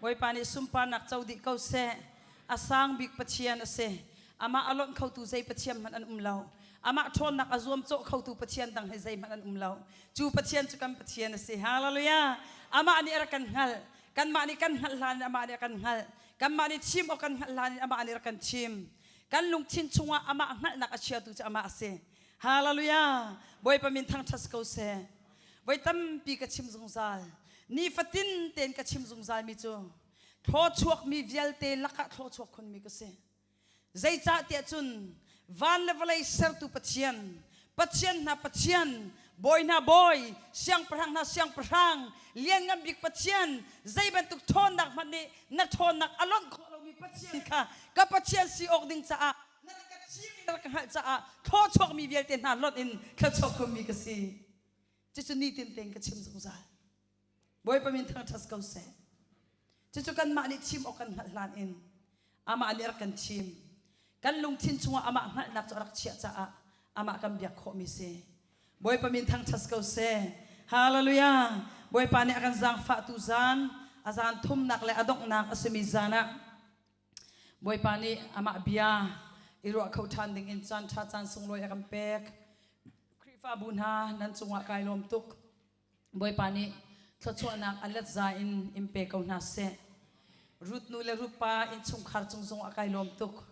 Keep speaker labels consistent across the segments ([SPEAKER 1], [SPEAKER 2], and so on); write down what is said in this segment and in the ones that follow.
[SPEAKER 1] Bawipa nih sunparnak co dih ko seh. A sang bik Pathian a si. Amah a lonh khotu zei Pathian hmanh an um lo. Amah ṭhawnnak a zuamcawh khotu Pathian dang hi zeihmanh an um lo. Cu Pathian cu kan Pathian a si. Hallelujah. Amah nih a rak kan hngalh. Kanmah nih kan hngalh hlan in amah nih a kan hngalh. Kanmah nih chim awk kan hngalh hlan in amah nih a rak kan chim. Kan lungthin chungah amah hngalhnak a chiatu cu amah a si. Hallelujah. Bawipa min thangṭhat ko seh. Voi tampi ka chim zungzal. Nifatin tein ka chim zungzal mi cu thlawchuakmi vialte lakah thlawchuak khunmi ka si. Zeicah tiah cun van le vawlei sertu Pathian, Pathian hna Pathian, bawi hna bawi, siangpahrang hna siangpahrang, lianngan bik Pathian, zei bantuk ṭhawnnak hmanh nih na ṭhawnnak a lonh khawh lomi Pathian kha ka Pathian si awk ding caah na rak ka thim i na rak ka hngalh caah thlawchuakmi vialte hna lonh in thluachuak khunmi ka si. Cucu nitin tein ka chim zungzal. Bawipa min thangṭhat ko seh. Cucu kanmah nih chim awk kan hngalh hlan in amah nih a rak kan thim. Kan lungthin chungah amah hngalhnak cu a rak chiah caah amah kan biak khawhmi si. Bawipa min thangṭhat ko seh. Hallelujah. Bawipa nih a kan zaangfahtu zan, a zan thumnak le a donghnak a simi zan ah Bawipa nih amah bia i ruah kho ṭhan dingin caan ṭha caan sunglawi a kan pek. Khrihfabu hna nan cungah kai lawm tuk. Bawipa nih thluachuahnak a let za in in pe ko hna seh. Ruth nu le Ruth pa innchungkhar cung zong a kai lawm tuk.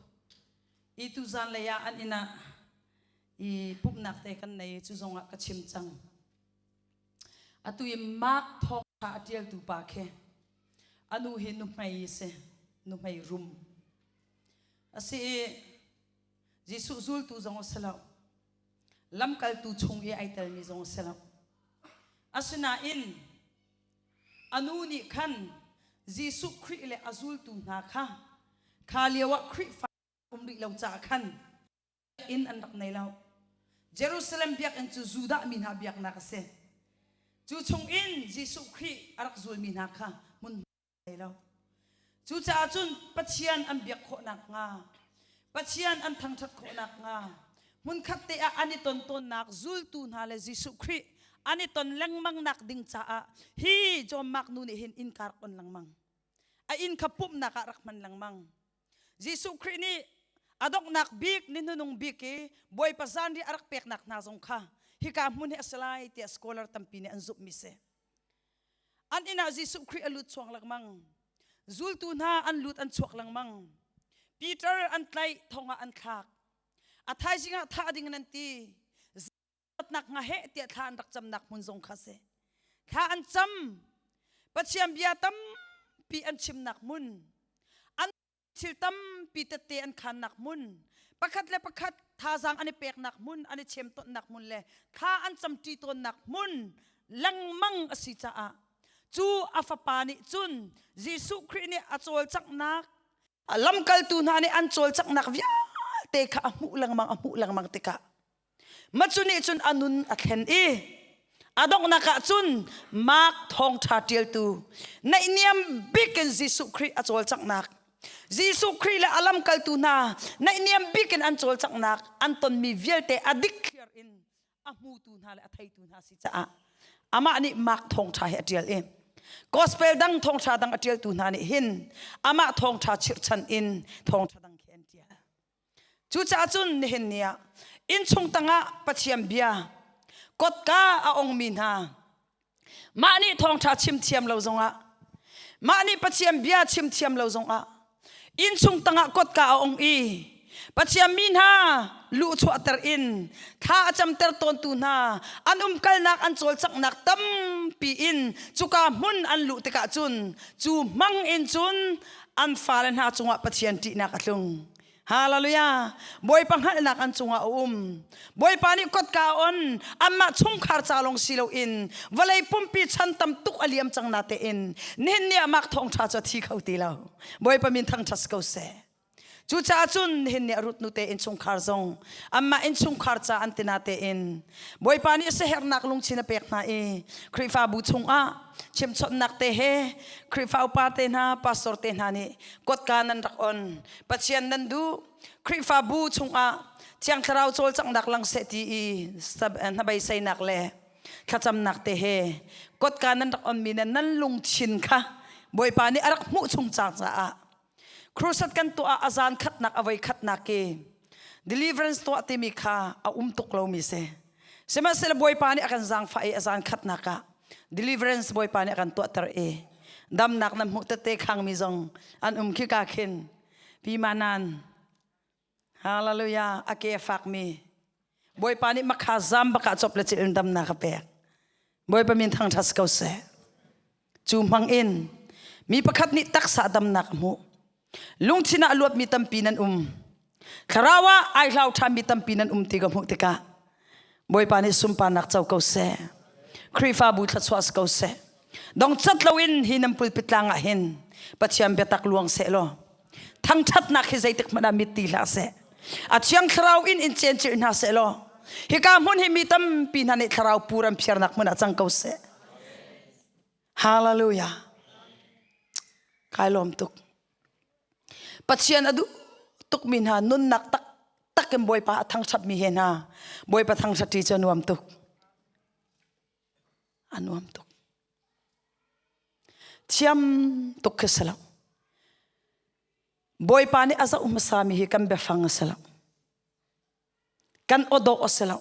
[SPEAKER 1] I tu zan lei ah an inn ah i pumhnak te kan nei cu zong ah ka chim cang. Atu i Mark thawngṭha a ṭialtu pa khi a nu hi nuhmei a si, nuhmei rum a si i Jesuh zultu zong a si lo. Lamkaltu chung i ai telmi zong a si lo. Asinain a nu nih khan Jesuh Khrih le a zultu hna kha kha lio ah Khrihfa um rih lo caah khan inn an rak nei lo. Jerusalem biakinn cu Judah mi hna biaknak a si. Cu chungin Jesuh Khrih a rak zulmi hna kha hmun nei lo. Cucaah cun Pathian an biak khawh nakhnga, Pathian an thangṭhat khawh nakhnga, hmunkhat te ah an i ton tawnnak zultu hna le Jesuh Khrih an i ton lengmang nak ding caah hi John Mark nu nih hin innka rak on lengmang. A inn kha pumhnak ah rak hman lengmang. Jesuh Khrih nih a donghnak bik ni hnunung bik i Bawipa zanriah a rak peknak hna zong kha hika hmun hi a si lai tiah scholar tampi nih an zumhmi si. An inn ah Jesuh Khrih a lut chuak lengmang. Zultu hna an lut an chuak lengmang. Peter an tlaih thong ah an thlak. A thaizing ah thah ding in an ti. Zatnak hnga heh tiah thla an rak camnak hmun zong kha si. Thla an cam. Pathian bia tampi an chimnak hmun. An thil tampi tette an khannak hmun. Pakhat le pakhat thazaang an i peknak hmun, an i chemtonnak hmun le thla an camṭi tawnnak hmun lengmang a si caah cu a fapa nih cun Jesuh Khrih nih a cawlcanghnak lamkaltu hna nih an cawlcanghnak vialte kha a hmuh lengmang a hmuh lengmang tikah Macu nih cun a nun a thlen i a donghnak ah cun Mark thawngṭha ṭialtu naihniam bik in Jesuh Khrih a cawlcanghnak Jesuh Khrih le a lamkaltu hna naihniam bik in an cawlcanghnak an tonmi vialte a dikthliar in a hmutu hna le a theitu hna si caah amah nih Mark thawngṭha hi a ṭial i gospel dang thawngṭha dang a ṭialtu hna nih hin amah thawngṭha chirhchan in thawngṭha dang khi an ṭial. Cucaah cun nihin ni ah innchung tangah Pathian bia kotka a ongmi hna mah nih thawngṭha chim thiam lo zongah mah nih Pathian bia chim thiam lo zongah innchung tangah kotka a ong i Pathian mi hna luhchuahter in thla a camter tawntu hna an umkalnak an cawlcanghnak tampi in cuka hmun an luh tikah cun cu hmang in cun an fale hna cungah Pathian ṭihnak a tlung. Hallelujah. Bawipa hngalhnak an cungah a um. Bawipa nih kotka a on. Anmah chungkhar ca lawng si loin vawlei pumpi chan tam tuk a liam cang na tein nihin ni ah mak thawngṭha cu a thi kho ti lo. Bawipa min thangṭhat si ko seh. Cucaah cun nihin ni a rut nu te innchungkhar zong anmah innchungkhar ca an tina tein Bawipa nih siaherhnak lungchin a pek hna i Khrihfabu chungah chimchawnhnak te he Khrihfa upa te hna pastor te hna nih kotka nan rak on Pathian nan duh Khrihfabu chungah Thiang Thlarau cawlcanghnak lang seh ti i hnabeiseinak le thlacamnak te he kotka nan rak onmi le nan lungthin kha. Bawipa nih a rak hmuh chung cang caah crusade kan tuah ah a zan khatnak a voi khatnak i deliverance tuah timi kha a um tuk lomi si. Sihmanhsehlaw Bawipa nih a kan zaangfah i a zan khatnak ah deliverance Bawipa nih a kan tuahter i damnak na hmuh tete khangmi zong an um khi ka khin pi manan Hallelujah. A ke a fakmi. Bawipa nih makha zam bak ah cop le cil in damnak a pek. Bawipa min thangṭhat ko seh. Cu hmang in mi pakhat nih taksa damnak a hmuh. Lungthin ah luatmi tampi nan um. Thlarau ah ai hlau ṭhanmi tampi nan um ti ka hmuh tikah Bawipa nih sunparnak co ko seh. Khrihfabu thluachuah si ko seh. Dongcat loin hi nan pulpit tlang ah hin Pathian biatak luang seh law thangṭhatnak hi zeitik hmanh ah mit ti hlah seh. A thiang thlarau in in cencilh hna seh law hika hmun hi mi tampi hna nih thlarau pur an phiarnak hmun ah cang ko seh. Hallelujah. Kai lawm tuk. Pathian a duh tukmi hna nunnak taktak in Bawipa a thangṭhatmi he hna Bawipa thangṭhat cu a nuam tuk. A nuam tuk. Thiam tuk khi si lo. Bawipa nih a zoh hmasami hi kan biafang a si lo. Kan awdawh a si lo.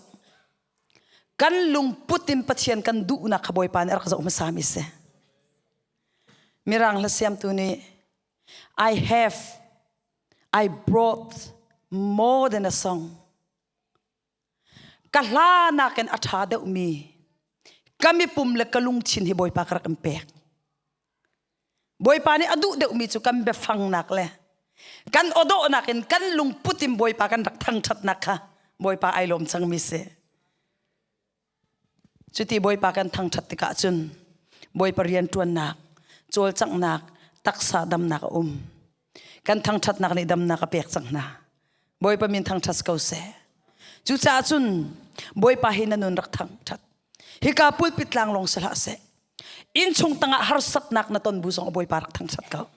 [SPEAKER 1] Kan lungput in Pathian kan duhnak kha Bawipa nih a rak zoh hmasami si. Mirang hla siamtu nih I have I brought more than a song. Ka hla nakin a ṭha deuhmi ka mipum le ka lungthin hi Bawipa ka rak in pek. Bawipa nih a duh deuhmi cu kan biafangnak le kan awdawhnak in kan lungput in Bawipa kan rak thangṭhatnak kha Bawipa ai lawm cangmi si. Cuti Bawipa kan thangṭhat tikah cun Bawipa rianṭuannak, cawlcanghnak, taksa damnak a um. Kan thangṭhatnak nih damnak a pek cang hna. Bawipa min thangṭhat ko seh. Cucaah cun Bawipa hi na nun rak thangṭhat. Hika pulpit tlang lawng si hlah seh. Innchung tangah harsatnak na ton bu zong Bawipa rak thangṭhat ko.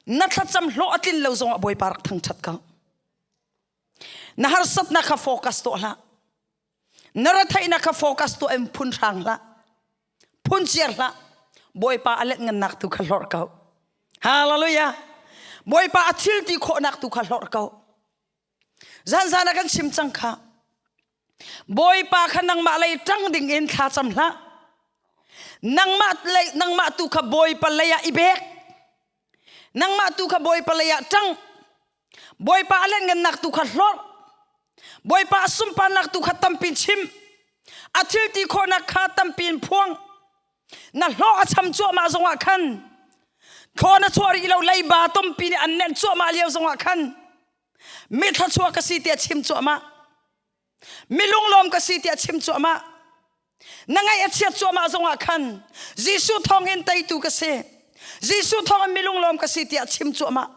[SPEAKER 1] Na thlacam hlawh a tlin lo zongah Bawipa rak thangṭhat ko. Na harsatnak kha focus tuah hlah. Na retheihnak kha focus tuah in phun hrang hlah. Phun ciar hlah. Bawipa a let ngannak tu kha hlorh ko. Hallelujah. Bawipa a thil ti khawhnak tu kha hlorh ko. Zan zan ah kan chim cang kha. Bawipa kha nangmah lei ṭang ding in thla cam hlah. Nangmah lei nangmah tu kha Bawipa lei ah i bek. Nangmah tu kha Bawipa lei ah ṭang. Bawipa a lianngannak tu kha hlorh. Bawipa a sunparnak tu kha tampi chim. A thil ti khawhnak kha tampi in phuang. Na hlawh a cham cuahmah zongah khan thlaw na chuah rih lo leiba tompi nih an nenh cuahmah lio zongah khan mi thluachuah ka si tiah chim cuahmah. Mi lunglawm ka si tiah chim cuahmah. Na ngaih a chiat cuahmah zongah khan Jesuh thawng in teitu ka si. Jesuh thawng in mi lunglawm ka si tiah chim cuahmah.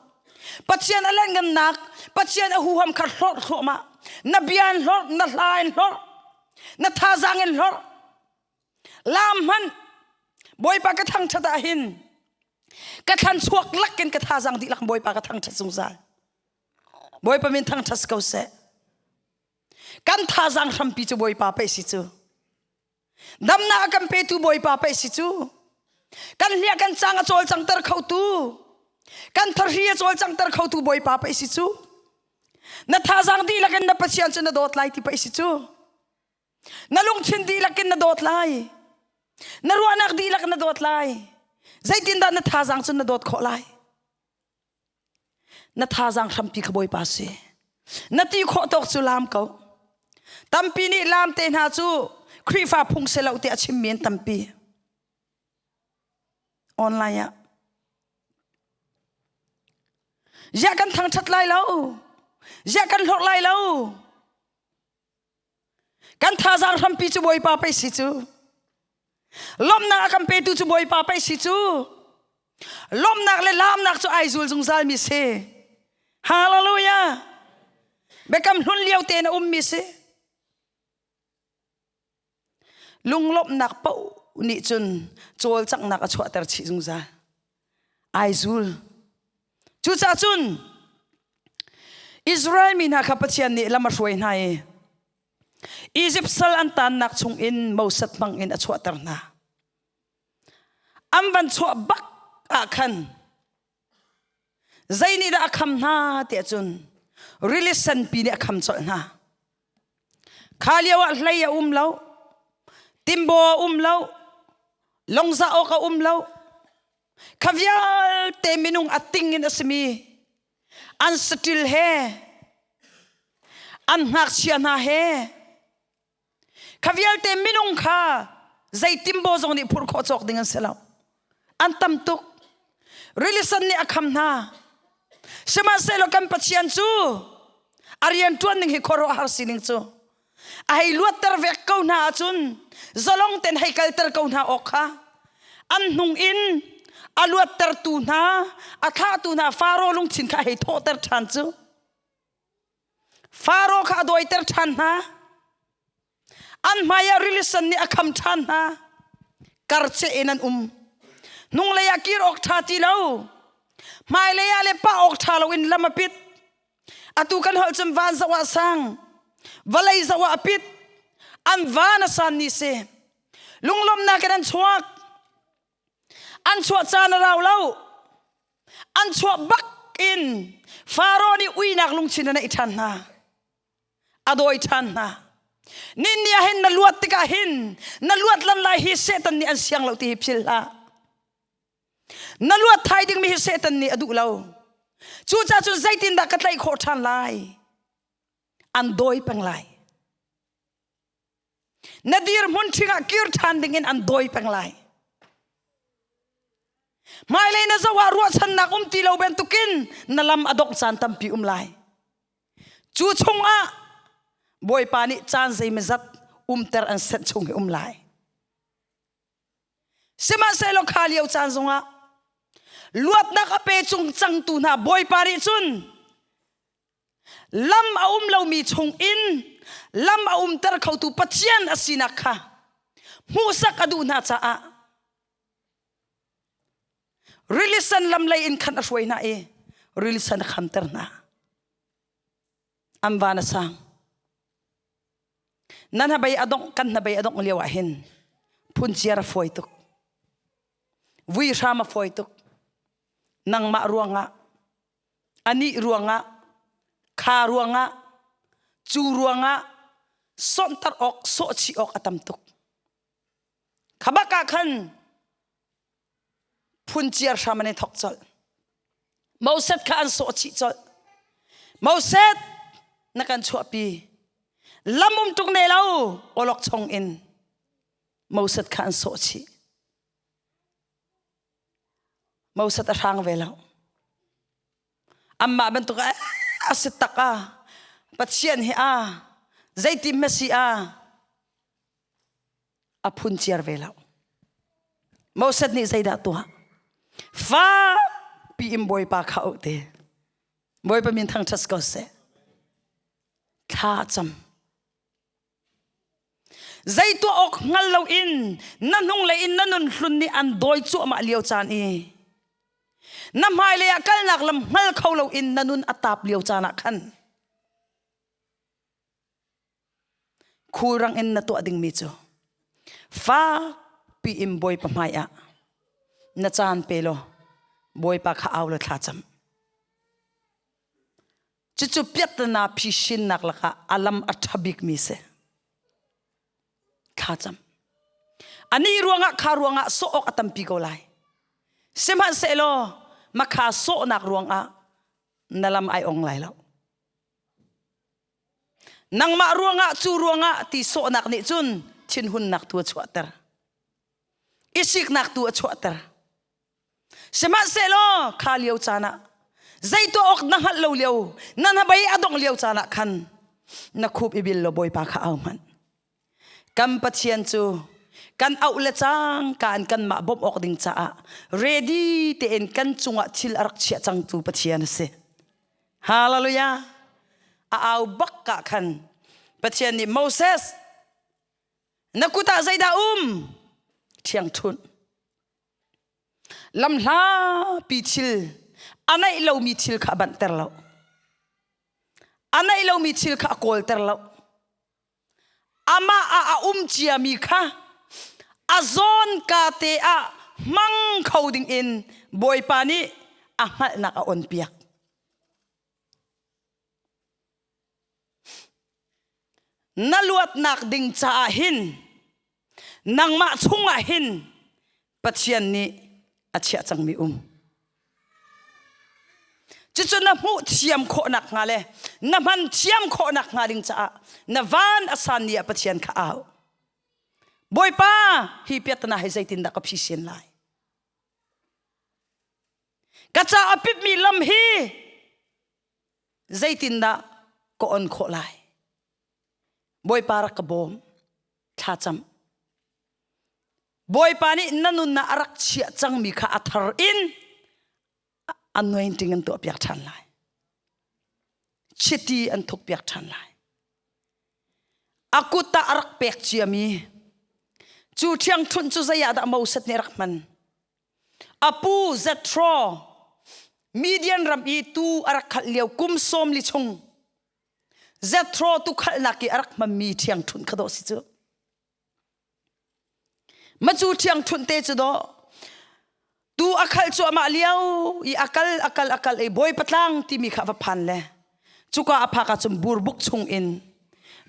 [SPEAKER 1] Pathian a lengngannak, Pathian a huham kha hlorh thluahmah. Na bia in hlorh, na hla in hlorh, na thazaang in hlorh. Lam hmanh Bawipa ka thangṭhat ah hin ka thlan chuak lakin ka thazaang dihlak Bawipa ka thangṭhat zungzal. Bawipa min thangṭhat ko seh. Kan thazaang hrampi cu Bawipa pei si cu. Damnak a kan petu Bawipa pei si cu. Kan hliah kan cang a cawlcangter khotu. Kan thahri a cawlcangter khotu Bawipa pei si cu. Na thazaang dihlak in na Pathian cu na dawt lai ti pei si cu. Na lungthin dihlak in na dawt lai. Na ruahnak dihlak in na dawt lai. Zeitindah na thazaang cu na dawt khawh lai? Na thazaang hrampi kha Bawipa si. Na ti khawh tawk cu laam ko. Tampi nih laam te hna cu Khrihfa phung si lo tiah a chimmi an tampi. Online ah. Ziah kan thangṭhat lai lo. Ziah kan hlorh lai lo. Kan thazaang hrampi cu Bawipa pei si cu. Lawmhnak a kan petu cu Bawipa pei si cu. Lawmhnak le laamnak cu ai zul zungzal mi si. Hallelujah. Biakam hlun lio tein a ummi si. Lunglawmhnak paoh nih cun cawlcanghnak a chuahter chih zungzal. Ai zul. Cucaah cun Israel mi hna kha Pathian nih lam a hruai hna i Izipt sal an taannak chungin Moses hmangin a chuahter hna. An van chuah bak ah khan zei nih dah a kham hna tiah cun rili senpi nih a kham colh hna. Kha lio ah hlei a um lo, timbaw a um lo, longzah awk a um lo. Kha vialte minung a ting in a simi an saṭil he an ngakchia hna he Kha vialte minung kha zei timbaw zong nih phurh khawh cawk ding an si lo. An tam tuk. Rili nih a kham hna. Sihmanhsehlaw kan Pathian cu a rian ṭuan ning hi khuaruahhar sining cu a hei luatter vek ko hna ahcun zalong ten hei kalter ko hna awk kha an hnung in a luattertu hna a thlahtu hna Faro lungthin kha hei thawhter ṭhan cu Faro kha a dawiter ṭhan hna. An hmaiah rili sen nih a kham ṭhan hna. Karceh in an um. Hnunglei ah kir awk ṭha ti lo. Hmailei ah le pah awk ṭha loin lam a pit. Atu kan holh cun van zoh ah sang, vawlei zoh ah a pit. An van a san ni si. Lunglawmhnak in an chuak. An chuah caan a rau lo. An chuah bak in Faro nih uinak lungthin a neih ṭhan hna. A dawi ṭhan hna. Ninni ah hin na luat tikah hin na luat lan lai hi Satan nih an siang lo ti hi phil hlah. Na luat thai dingmi hi Satan nih a duh lo. Cucaah cun zeitindah ka tlaih khawh ṭhan lai? An dawi peng lai. Na dirhmun ṭhing ah kir ṭhan dingin an dawi peng lai. Hmailei na zoh ah ruahchannak um ti lo bantukin na lam a dongh caan tampi um lai. Cu chungah Bawipa nih caan zeimazat umter an senh chung hi um lai. Sihmanhsehlaw kha lio caan zongah luatnak a pe cung cangtu hna Bawipa nih cun lam a um lomi chung in lam a umter khotu Pathian a sinak kha hmuhsak a duh hna caah rili sen lam lei in khan a hruai hna i rili sen a khamter hna. An van a sang. Nan hnabei a dongh kan hnabei a dongh lio ah hin phunciar a fawi tuk. Vui hram a fawi tuk. Nangmah ruangah anih ruangah kha ruangah cu ruangah sonhtarh awk sawhchih awk a tam tuk kha bak ah khan phunciar hram an i thok colh Moses kha an sawhchih colh Moses na kan chuahpi lam um tuk ne lo awlok chong in Moses kha an sawhchih Moses a hrang ve lo. Amah bantuk a si tak a Pathian hi a zeiti hmasi a a phunciar ve lo. Moses nih zeidah tuah? Fakpi in Bawipa kha auh te. Bawipa min thangṭhat ko seh. Thla cam. Zei tuah awk hngal loin na hnunglei in na nun hlun nih an dawi cuahmah lio caan i na hmailei ah kalnak lam hngal kho loin na nun a tap lio caan ah khan khulrang in na tuah dingmi cu fakpi in Bawipa hmai ah na caan pe law Bawipa kha au law thla cam. Cucu piattana phisinnak lakah a lam a ṭha bikmi si. Thlacam. Anih ruangah kha ruangah sawh awk a tampi ko lai. Sihmanhsehlaw makha sawhnak ruangah na lam ai ong lai lo. Nangmah ruangah cu ruangah ti sawhnak nih cun thinhunnak tu a chuahter. I siknak tu a chuahter. Sihmanhsehlaw kha lio caan ah zei tuah awk na hngalh lo lio, na hnabei a dongh lio caan ah khan na khup i bil law Bawipa kha au hmanh. Kan Pathian cu kan auh le cangka in kanmah bawmh awk ding caah ready tein kan cungah thil a rak chiah cangtu Pathian a si. Hallelujah! A au bak ka khan Pathian nih Moses na kut ah zeidah um? Ṭhiangṭhunh. Lamhlapi thil a naih lomi thil kha a banhter lo. A naih lomi thil kha a kawlter lo. Amah ah a um ciami kha a zawnka te ah hmang kho ding in Bawipa nih a hngalhnak a on piak. Na luatnak ding caah hin nangmah chungah hin Pathian nih a chiah cangmi um. Cucu na hmuh thiam khawhnak hnga le na hman thiam khawhnak hnga ding caah na van a san ni ah Pathian kha au. Bawipa, hi piahtana hi zeitindah ka phisin lai? Ka ca a pipmi lam hi zeitindah ka on khawh lai? Bawipa rak ka bawm, thlacam. Bawipa nih na nunnak a rak chiah cangmi kha a thar in anointing an tuahpiak ṭhan lai. Chiti an thukpiak ṭhan lai. A kut ah a rak pek ciami cu ṭhiangṭhunh cu zei ah dah Moses nih a rak hman? A pu Jethro Midian ram i tuu a rak khalh lio kum 40 chung Jethro tukhalhnak i a rak hmanmi ṭhiangṭhunh kha dawh si cu. Macu ṭhiangṭhunh te cu dawh tu a khalh cuahmah lio i a kal a kal a kal i Bawipa tlang timi kha a va phan le cuka a phak ahcun burbuk chung in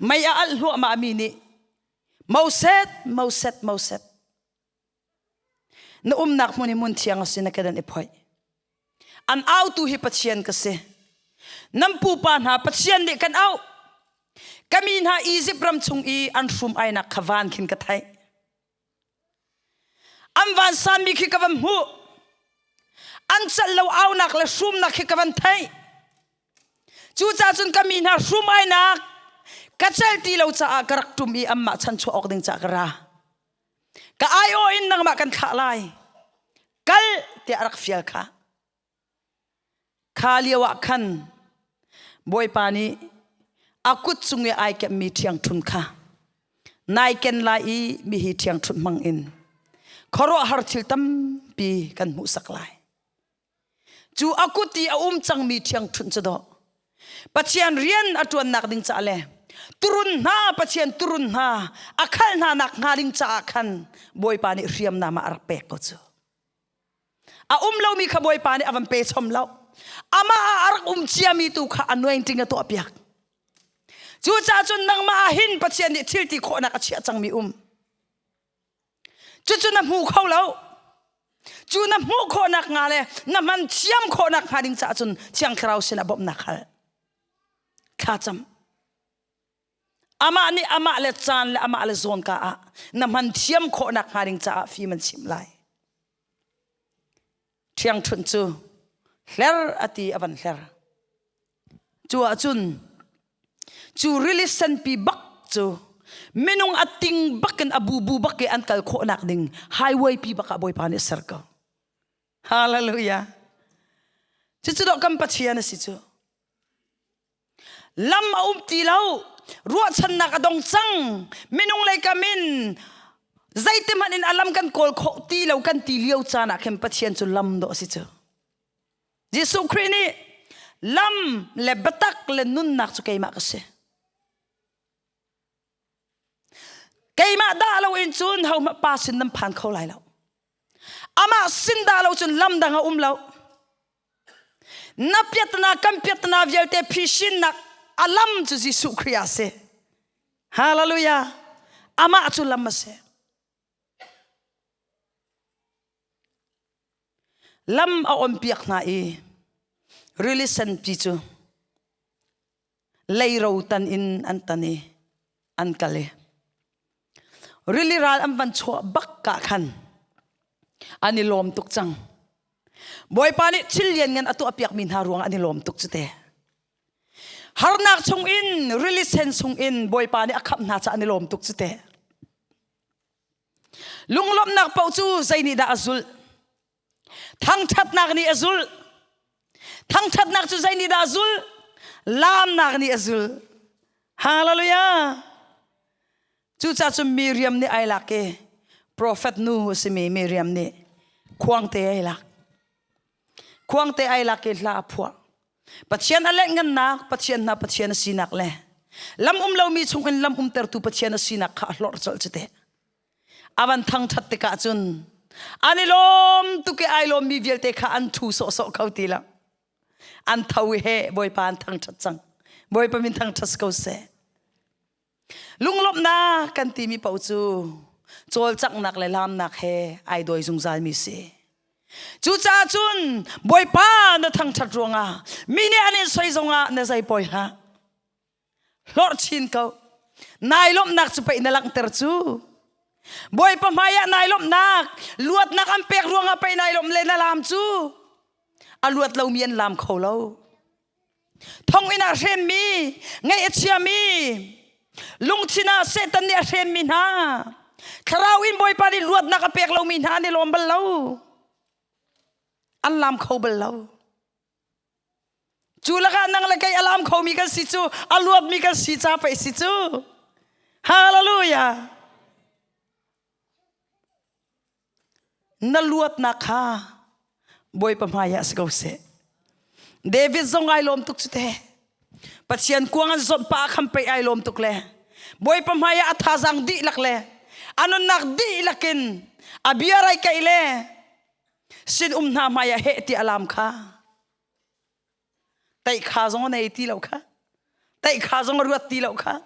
[SPEAKER 1] mei a alh hluahmah mi nih Moses Moses Moses na umnak hmun hi hmun thiang a si na kedan i phoih An autu hi Pathian ka si. Nan pupa hna Pathian nih kan auh. Ka mi hna Izipt ram chung i an hrum ainak kha van khin ka theih. An vansanmi khi ka van hmuh. An celh lo aunak le hrumnak khi ka van theih. Cucaah cun ka mi hna hrum ainak ka celh ti lo caah ka rak ṭum i anmah chanchuah awk ding caah ka ra. Ka aiawh in nangmah kan thlah lai. Kal tiah a rak fial kha. Kha lio ah khan Bawipa nih a kut cung i ai kemmi ṭhiangṭhun kha nai ken lai i mihi ṭhiangṭhunh hmang in khuaruahhar thil tampi kan hmuhsak lai. Cu a kut i a um cangmi ṭhiangṭhunh cu dawh Pathian rian a ṭuannak ding caah le turun hna Pathian turun hna a khalh hna nak hnga ding caah khan Bawipa nih hriamnam ah a rak pek ko cu. A um lomi kha Bawipa nih a van pe chom lo. Amah ah a rak um ciami tu kha anointing a tuahpiak. Cucaah cun nangmah ah hin Pathian nih thil ti khawhnak a chiah cangmi um. Cucu na hmu kho lo. Cu na hmuh khawhnak hnga le na hman thiam khawhnak hnga ding caah cun Thiang Thlarau sinah bawmhnak hal. Thlacam. Amah nih amah le caan le amah le zawnka ah na hman thiam khawhnak hnga ding caah fim an chimh lai. Ṭhiangṭhunh cu hler a ti a van hler. Cu ahcun cu rili senpi bak cu minung a ting bak in a bubu bak i an kal khawhnak ding highway pi bak ah Bawipa nih a ser ko. Hallelujah. Cucu dawh kan Pathian a si cu. Lam a um ti lo. Ruahchannak a dong cang. Minung lei kam in zeitihmanh in a lam kan kawl khawh ti lo kan ti lio caan ah khin Pathian cu lam dawh a si cu. Jesuh Khrih nih lam le biatak le nunnak cu keimah ka si. Keimah dah lo in cun hohmanh pa sin nan phan kho lai lo. Amah sin dah lo cun lam dang a um lo. Na piatna kan piatna vialte phisinnak a lam cu Jesuh Khrih a si. Hallelujah. Amah cu lam a si. Lam a onpiak hna i rili senpi cu leiro tan in an tan i an kal i rili ral an van chuah bak ka khan an i lawm tuk cang. Bawipa nih thil lianngan a tuahpiakmi hna ruangah an i lawm tuk cu te. Harnak chungin rili sen chungin Bawipa nih a khamh hna caah an i lawm tuk cu te. Lunglawmhnak paoh cu zei nih dah a zulh? Thangṭhatnak nih a zulh. Thangṭhatnak cu zei nih dah a zulh? Laamnak nih a zulh. Hallelujah! Cucaah cun Miriam nih ai lak i profet nu a simi Miriam nih khuangte ai lak. Khuangte ai lak i hla a phuah. Pathian a lengngannak, Pathian hna Pathian a sinak le lam um lomi chungin lam umtertu Pathian a sinak kha a hlorh colh cu teh. A van thangṭhat tikah cun. An i lawm tuk i ai lawmmi vialte kha an ṭhu sawhsawh kho ti lo. An tho i he Bawipa an thangṭhat cang. Bawipa min thangṭhat ko seh. Lunglawmhnak kan timi paoh cu cawlcanghnak le laamnak he ai dawi zungzalmi si. Cucaah cun Bawipa na thangṭhat ruangah mi nih an in soi zongah na zei pawi hlah. Hlorh chin ko. Nai lawmhnak cu pei na langhter cu. Bawipa hmaiah nai lawmhnak, luatnak an pek ruangah pei nai lawmh le na laam cu. A luat lomi an laam kho lo. Thonginn ah hremmi, ngaih a chiami, lungthin ah Satan nih a hremmi hna, thlarau in Bawipa nih luatnak a pek lomi hna an i lawm bal lo. An lam kho bal lo. Cu lakah nang le kei a lam khomi kan si cu, a luatmi kan si ca pei si cu. Hallelujah. Na luatnak kha Bawipa hmaiah si ko seh. David zong ai lawm tuk cu te. Pathian kuang an zawnh pa khan pei ai lawm tuk le Bawipa hmaiah a thazaang dihlak le a nunnak dihlak in a bia rai kaih le sin um hna hmaiah heh ti a lam kha Teih kha zong a nei ti lo kha. Teih kha zong a ruat ti lo kha.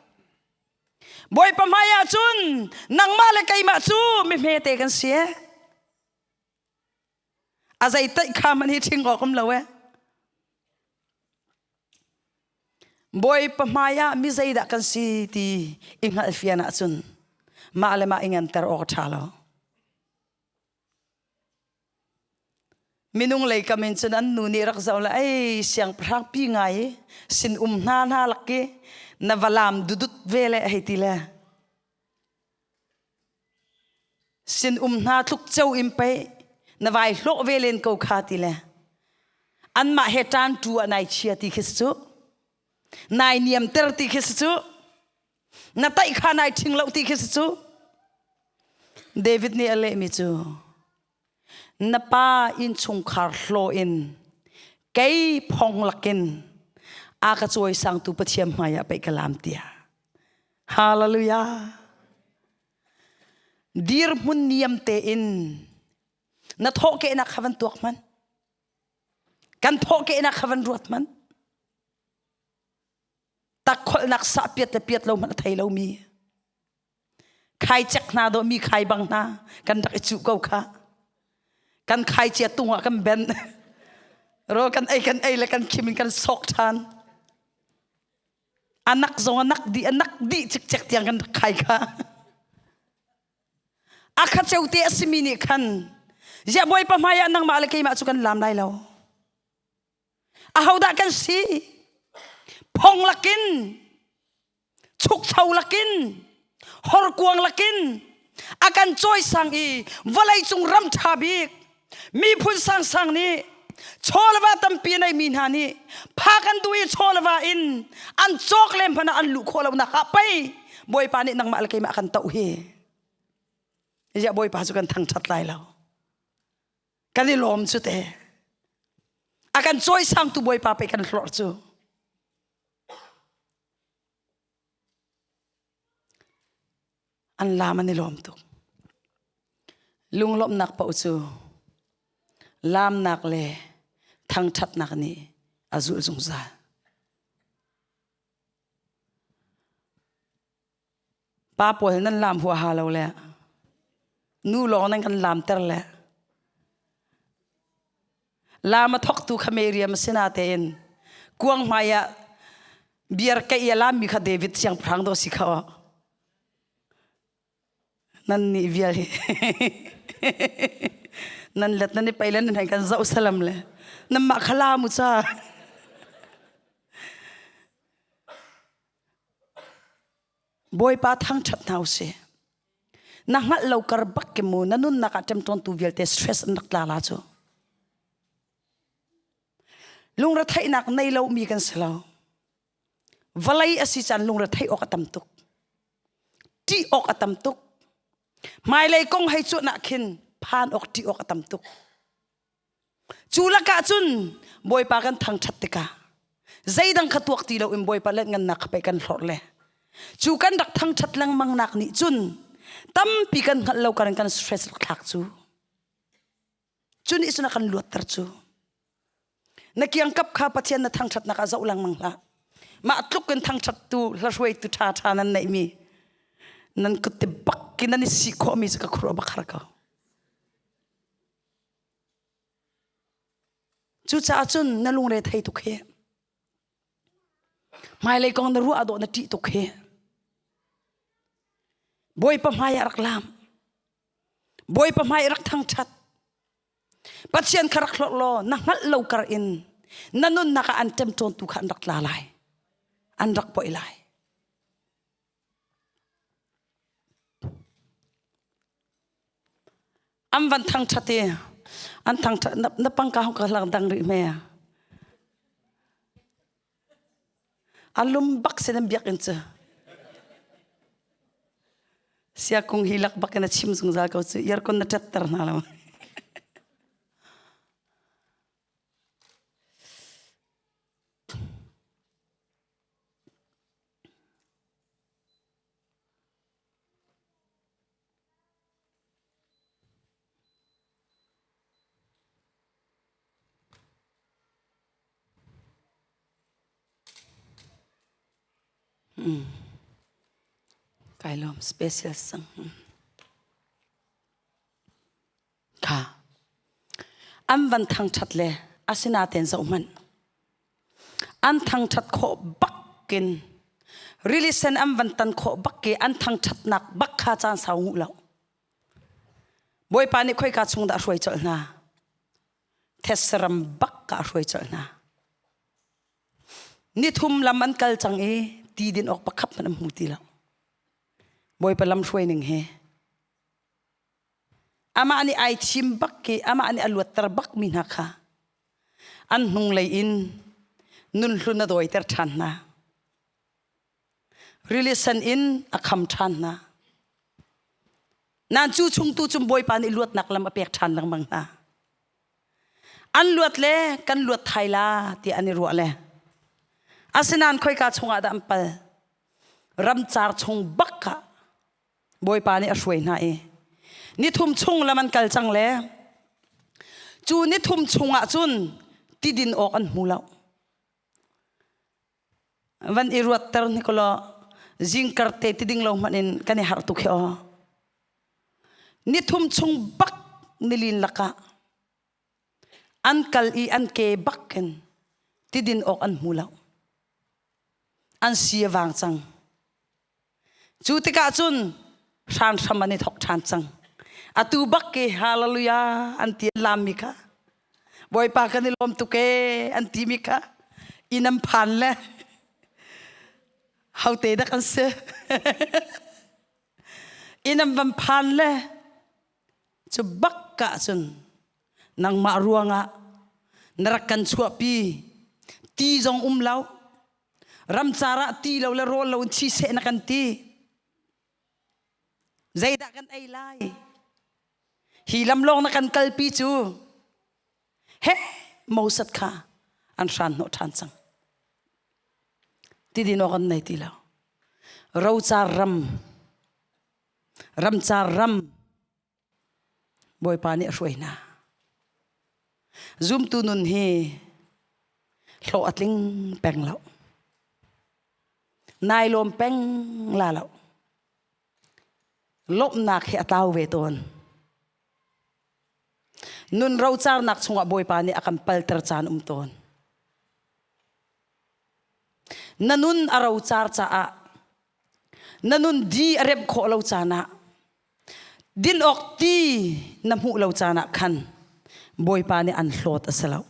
[SPEAKER 1] Bawipa hmai ah cun nangmah le keimah cu mi hmete kan si e. A zei teih kha man hi ṭhing awk um lo e. Bawipa hmai ah mi zeidah kan si ti i hngalh fian ahcun mah le mah i nganter awk a ṭha lo. Minung lei kam in cun an nu nih rak zoh le ei siangpahrang pi ngai i sin um hna hna lak i na va lam dudut ve le hei ti le sin um hna tluk ceu in pei na vai hlawh ve len ko kha ti le anmah he ṭan tu ah nai chia ti khi si cu nai niamter ti khi si cu na taih kha nai ṭhing lo ti khi si cu David nih a lehmi cu na pa innchungkhar hlaw in kei phong lakin a ka cawisangtu Pathian hmaiah pei ka lam tiah Hallelujah dirhmun niam tein na thawhkehnak kha van tuak hmanh kan thawhkehnak kha van ruat hmanh takkholhnak sah piat le piat lo hmanh a thei lomi khai cek hna dawh mi khai bang hna kan rak i cuh ko kha kan khai cia tung ah kan ben rawl kan ei kan ei le kan khim in kan sok ṭhan anak zong anak dih anak dih cikcek tiang kan rak khai kha a kha ceu te a simi nih khan ziah bawipa hmai ah nangmah le keimah cu kan lam lai lo Ahodah kan si? Phong lakin, chukcho lakin, horkuang lakin a kan cawisang i vawleicung ram ṭha bik miphun sangsang nih chawleva tampi a neimi hna nih phak an duh i chawleva in an cawk le hmanh ah an luh khawh lonak ah pei Bawipa nih nangmah le keimah kan toh hi. Ziah Bawipa cu kan thangṭhat lai lo. Kan i lawm cu te. A kan cawisangtu Bawipa pei kan hlorh cu. An lam an i lawm tuk. Lunglawmhnak paoh cu laamnak le thangṭhatnak nih a zulh zungzal. Pa pawl nan lam huaha lo le nu lawng nan kan lamter le lam a thawktu kha Miriam a si natein kuang hmai ah biar keih a lammi kha David siangpahrang dawh si kha nan nih vial hi nan let nan i pei le nan hei kan zoh salam le nanmah kha lam u ca Bawipa thangṭhat hna usih. Na hngalh lo kar bak ke mu na nunnak ah ṭemṭawntu vialte stress an rak tla la cu. Lungretheihnak nei lo mi kan si lo. Vawlei a si caan lungretheih awk a tam tuk. Ṭih awk a tam tuk. Hmailei kong hei cuanh ah khin phan awk ṭih awk a tam tuk. Cu lakah cun Bawipa kan thangṭhat tikah zeidang kha tuak ti loin Bawipa let-ngannak kha pei kan hlorh le cu kan rak thangṭhat lengmang nak nih cun tampi kan hngalh lo karin kan stress rak thlak cu. Cu nih cun a kan luatter cu. Na kiangkap kha Pathian na thangṭhatnak ah zoh lengmang hlah. Mah tluk in thangṭhattu hlahruaitu ṭhaṭha nan neihmi nan kut te bak in nan i sih khawhmi cu ka khuaruah bak har ko. Cucaah cun na lungre thei tuk hi. Hmailei kong na ruah dawh na ṭih tuk hi. Bawipa hmai ah rak lam. Bawipa hmai rak thangṭhat. Pathian kha rak hlorh law na hngalh lo kar in na nunnak ah an ṭemṭawntu kha an rak tla lai. An rak poih lai. An van thangṭhat i an thangṭhat na pangka hong ka lang dang rih hme. A lum bak sin an biakinn cu. Siakung hi lak bak in a chim zungzal ko cu yarkon na ṭetter hna lo. Kai lawm special sang. Kha. An van thangṭhat le asinaten zoh hmanh. An thangṭhat khawh bakin rili sen an van tan khawh bak i an thangṭhatnak bak kha caan sau nguh lo. Bawipa nih khoika chung dah a hruai colh hna? Thetse bak ka a hruai colh hna. Nithum lam an kal cang i ti din awk pakhat hmanh an hmu ti lo. Bawipa lam hruai ning hi. Amah nih ai thim bak i amah nih a luatter bak mi hna kha an hnunglei in nunhlun a dawiter ṭhan hna. Rili sen in a kham ṭhan hna. Nan cu chung tu cun Bawipa nih luatnak lam a pek ṭhan lengmang hna. An luat le kan luat thai la tiah an i ruah le. Asinain khoika chungah dah an pal? Ramcar chung bak ah Bawipa nih a hruai hna i nithum chung lam an kal cang le cu nithum chungah cun tidin awk an hmu lo. Van i ruatter ni kolaw zingkar te ti ding lo hmanh in kan i harh tuk hi aw. Nithum chung bak nilin lakah an kal i an ke bak in tidin awk an hmu lo. An si a vang cang. Cu tikah cun hranhram an i thok ṭhan cang. Atu bak ke hallelujah an ti lammi kha Bawipa kan i lawm tuk ee an timi kha inn an phan le hote dak an si. Inn an van phan le cu bak ka cun nangmah ruangah na rak kan chuahpi ti zong um lo Ramcar ah ti lo le rawl lo in thi seh na kan ti. Zeidah kan ei lai? Hi lam lawng na kan kalpi cu he Moses kha an hran hnawh ṭhan cang. Tidin awk an nei ti lo. Rocar ram, ramcar ram Bawipa nih a hruai hna. Zumtu nun hi hlawh a tling peng lo. Nai lawm peng la lo. Lawmhnak hi a tlau ve tawn. Nun rocarnak chungah Bawipa nih a kan palter caan um tawn. Na nun a rocar caah na nun di a remh khawh lo caan ah Din awk ti na hmuh lo caan ah khan Bawipa nih an hlawt a si lo.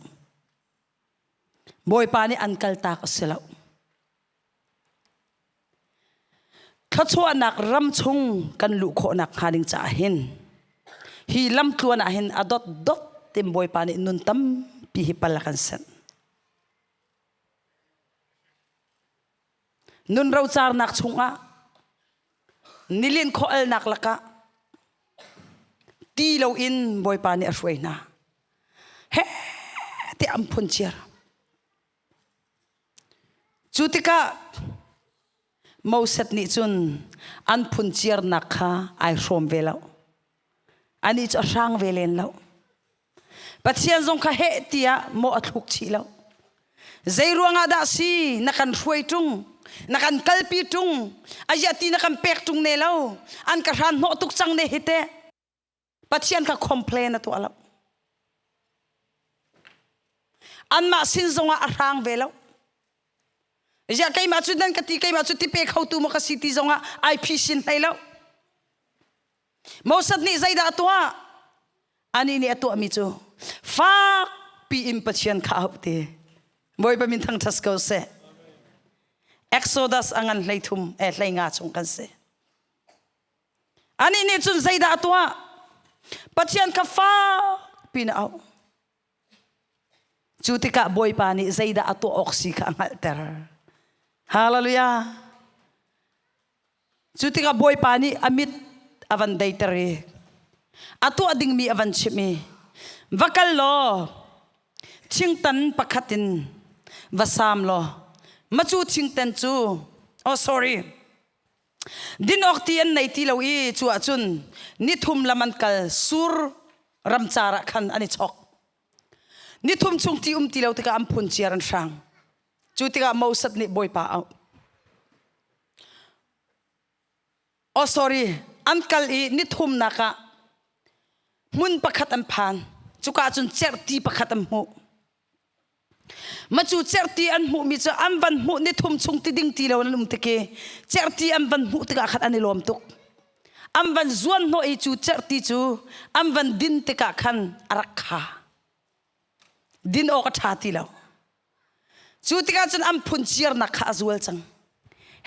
[SPEAKER 1] Bawipa nih an kaltak a si lo. Thluachuahnak ram chung kan luh khawhnak hnga ding caah hin hi lamtluan ah hin a dotdot tin Bawipa nih nun tampi hi pal a kan senh. Nun rocarnak chungah nilin khualnak lakah ti loin Bawipa nih a hruai hna. He tiah an phun ciar. Cu tikah Moses nih cun an phun ciarnak kha ai hrawm ve lo. Anih cu a hrang ve len lo. Pathian zong kha heh tiah maw a thluk chih lo. Zei ruangah dah si na kan hruai ṭung, na kan kalpi ṭung, aziah ti na kan pek ṭung ne lo, an ka hran hnawh tuk cang ne hi teh. Pathian kha complain a tuah lo. Anmah sin zongah a hrang ve lo. Ziah keimah cu nan ka ti keimah cu ti pe khotu maw ka si ti zongah ai phisin hlei lo. Moses nih zeidah a tuah? Anih nih a tuahmi cu fak piin Pathian kha a auh ti. Bawipa min thangṭhat ko seh. Exodus a ngan 13 eh 15 chung kan si. Anih nih cun zeidah a tuah? Pathian kha fak piin a auh. Cu tikah Bawipa nih zeidah a tuah awk si kha a hngalhter. Hallelujah. Cu tikah Bawipa nih a mit a van deiter i a tuah dingmi a van chimh i va kal law thingtan pakhat in va saam law macu thingtan cu oh sorry din awk ti an nei ti lo i cu ahcun nithum lam an kal sur ramcar ah khan an i chok nithum chung ti um ti lo tikah an phun ciar an hrang cu tikah Moses nih Bawipa auh Oh sorry, an kal i nithumnak ah hmun pakhat an phan. Cuka cun cerhti pakhat an hmuh. Macu cerhti an hmuhmi cu an van hmuh nithum chung ti ding ti lo an um tik i cerhti an van hmuh tikah khan an i lawm tuk. An van zuan hnawh i cu cerhti cu an van din tikah khan a rak kha. Din awk a ṭha ti lo. Cu tikah cun an phunciarnak kha a zual cang.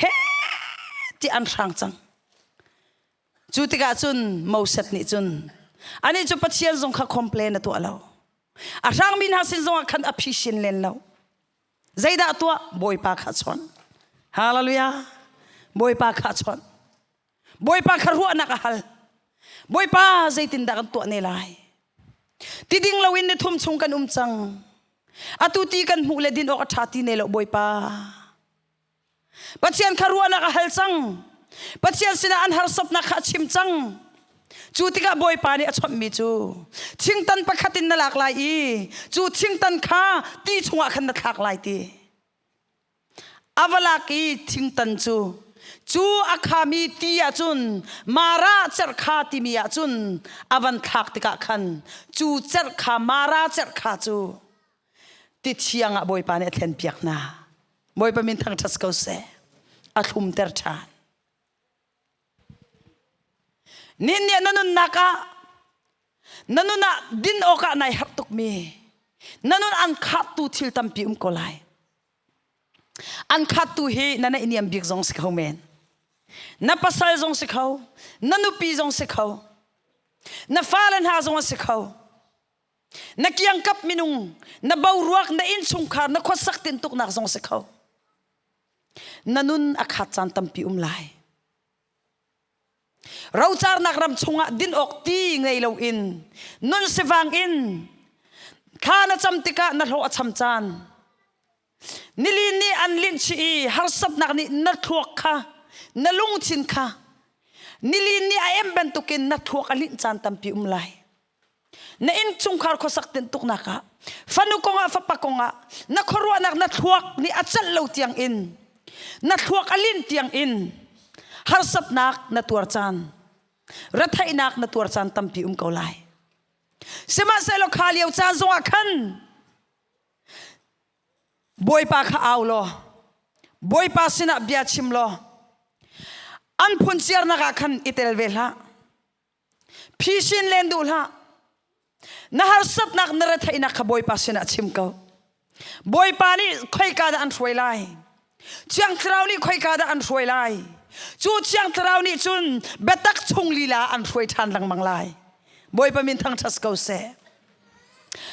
[SPEAKER 1] He ti an hrang cang. Cu tikah cun Moses nih cun anih cu Pathian zong kha complain a tuah lo. A hrangmi hna sin zongah khan a phisin len lo. Zeidah a tuah? Bawipa kha a chawnh. Hallelujah. Bawipa kha a chawnh. Bawipa kha ruahnak a hal. Bawipa zeitindah kan tuah ne lai? Ti ding loin ni thum chung kan um cang. Atu ti kan hmuh le din awk a ṭha ti ne lo Bawipa. Pathian kha ruahnak a hal cang. Pathian sinah an harsatnak kha a chim cang. Cu tikah Bawipa nih a chawnhmi cu thingtan pakhat in na lak lai i cu thingtan kha ti chungah khan na thlak lai ti. A va lak i thingtan cu cu a khami ti ahcun Mara cerhkha timi ahcun a van thlak tikah khan cu cerhkha Mara cerhkha cu ti thiang ah Bawipa nih a thlenpiak hna. Bawipa min thangṭhat ko seh. A thlumter ṭhan. Nin nih na nunnak ah na nun ah din awkah nai harh tukmi na nun an khattu thil tampi um ko lai. An khattu hi na naihniam bik zong si kho men. Na pasal zong si kho, na nupi zong si kho, na fale hna zong a si kho. Na kiangkap minung, na boruak, na innchungkhar, na khuasak tintuknak zong si kho. Na nun a khat caan tampi um lai. Rocarnak ram chungah din awk ti ngei loin nun sivang in thla na cam tikah na hlawh a cham caan. Nilin nih an linh chih i harsatnak nih na thluak kha na lungthin kha nilin nih a em bantukin na thluak a linh caan tampi um lai. Na innchungkhar khuasak tintuknak ah fanu kongah fapa kongah na khuaruahnak na thluak nih a celh lo tiang in na thluak a linh tiang in harsatnak na tuar caan retheihnak na tuar caan tampi um ko lai. Sihmanhsehlaw kha lio caan zongah khan Bawipa kha au law Bawipa sinah bia chim law an phunciarnak ah khan i tel ve hlah. Phisin len duh hlah. Na harsatnak na retheihnak kha Bawipa sinah chim ko. Bawipa nih khoika dah an hruai lai? Thiang Thlarau nih khoika dah an hruai lai? Cu Thiang Thlarau nih cun biatak chung lila an hruai ṭhan lengmang lai. Bawipa min thangṭhat ko seh.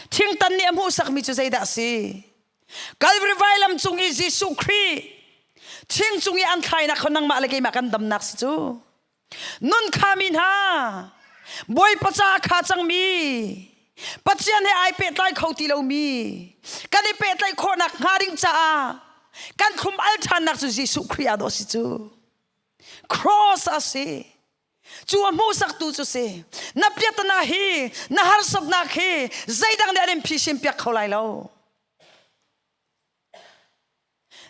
[SPEAKER 1] Thingtan nih a hmuhsakmi cu zeidah a si? Calvary vailam cung i Jesuh Khrih thing cung i an thlainak kha nangmah le keimah kan damnak si cu. Nun khami hna, Bawipa ca a kha cangmi, Pathian he ai pehtlai kho ti lomi, kan i pehtlaih khawhnak hnga ding caah kan thlum al ṭhannak cu Jesuh Khrih ah dawh si cu. Cross a si. Cu a hmuhsaktu cu si. Na piatana hi, na harsatnak hi zeidang nih an in phisin piak kho lai lo.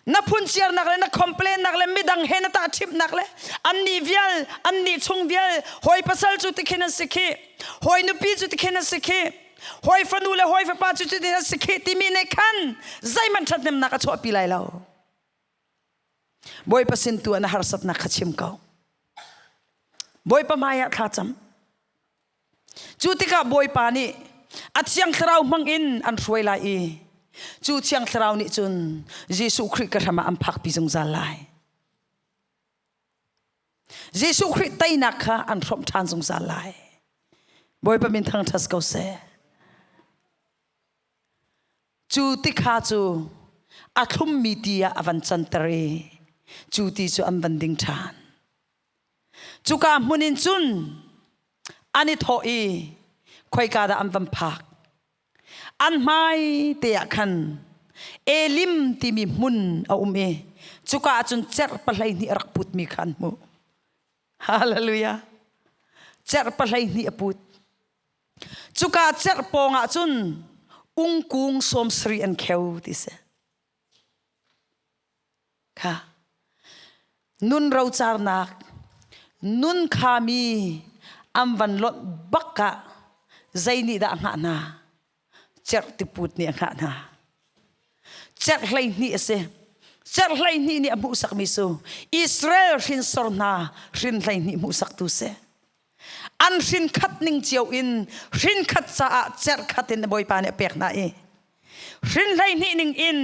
[SPEAKER 1] Na phunciarnak le na complainnak le midang he na tahṭhimhnak le annih vial, annih chung vial, hawi pasal cu tikhin an si khi, hawi nupi cu tikhin an si khi, hawi fanu le hawi fapa cu cutin an si khi timi nih khan zeihmanh ṭhathnemnak a chuahpi lai lo. Bawipa sin tu ah na harsatnak kha chim ko. Bawipa hmaiah thla cam. Cu tikah Bawipa nih a Thiang Thlarau hmangin an hruai lai i cu Thiang Thlarau nih cun Jesuh Khrih ka hram ah an phakpi zungzal lai. Jesuh Khrih teinak kha an hrawmh ṭhan zungzal lai. Bawipa min thangṭhat ko seh. Cu tikha cu a thlummi ti ah a van canter i cu ti cu an van ding ṭhan. Cuka hmun in cun an i thawh i khoika dah an van phak. An hmai te ah khan Elim timi hmun a um i cuka ah cun cerh pahlei a rak putmi kha an hmuh. Hallelujah. Cerh pahlei a put. Cuka cerh pawng ah cun ungkung 70 an kheu ti si. Kha nun rocarnak nun khami an van lonh bak ah zei nih dah a hngah hna? Cerh tiput nih a hngah hna. Cerh 12 a si. Cerh 12 nih a hmuhsakmi cu Israel hrinsor hna hrin 12 hmuhsaktu si. An hrin khat ning cio in hrin khat caah cerh khat in Bawipa nih a pek hna i hrin 12 ning in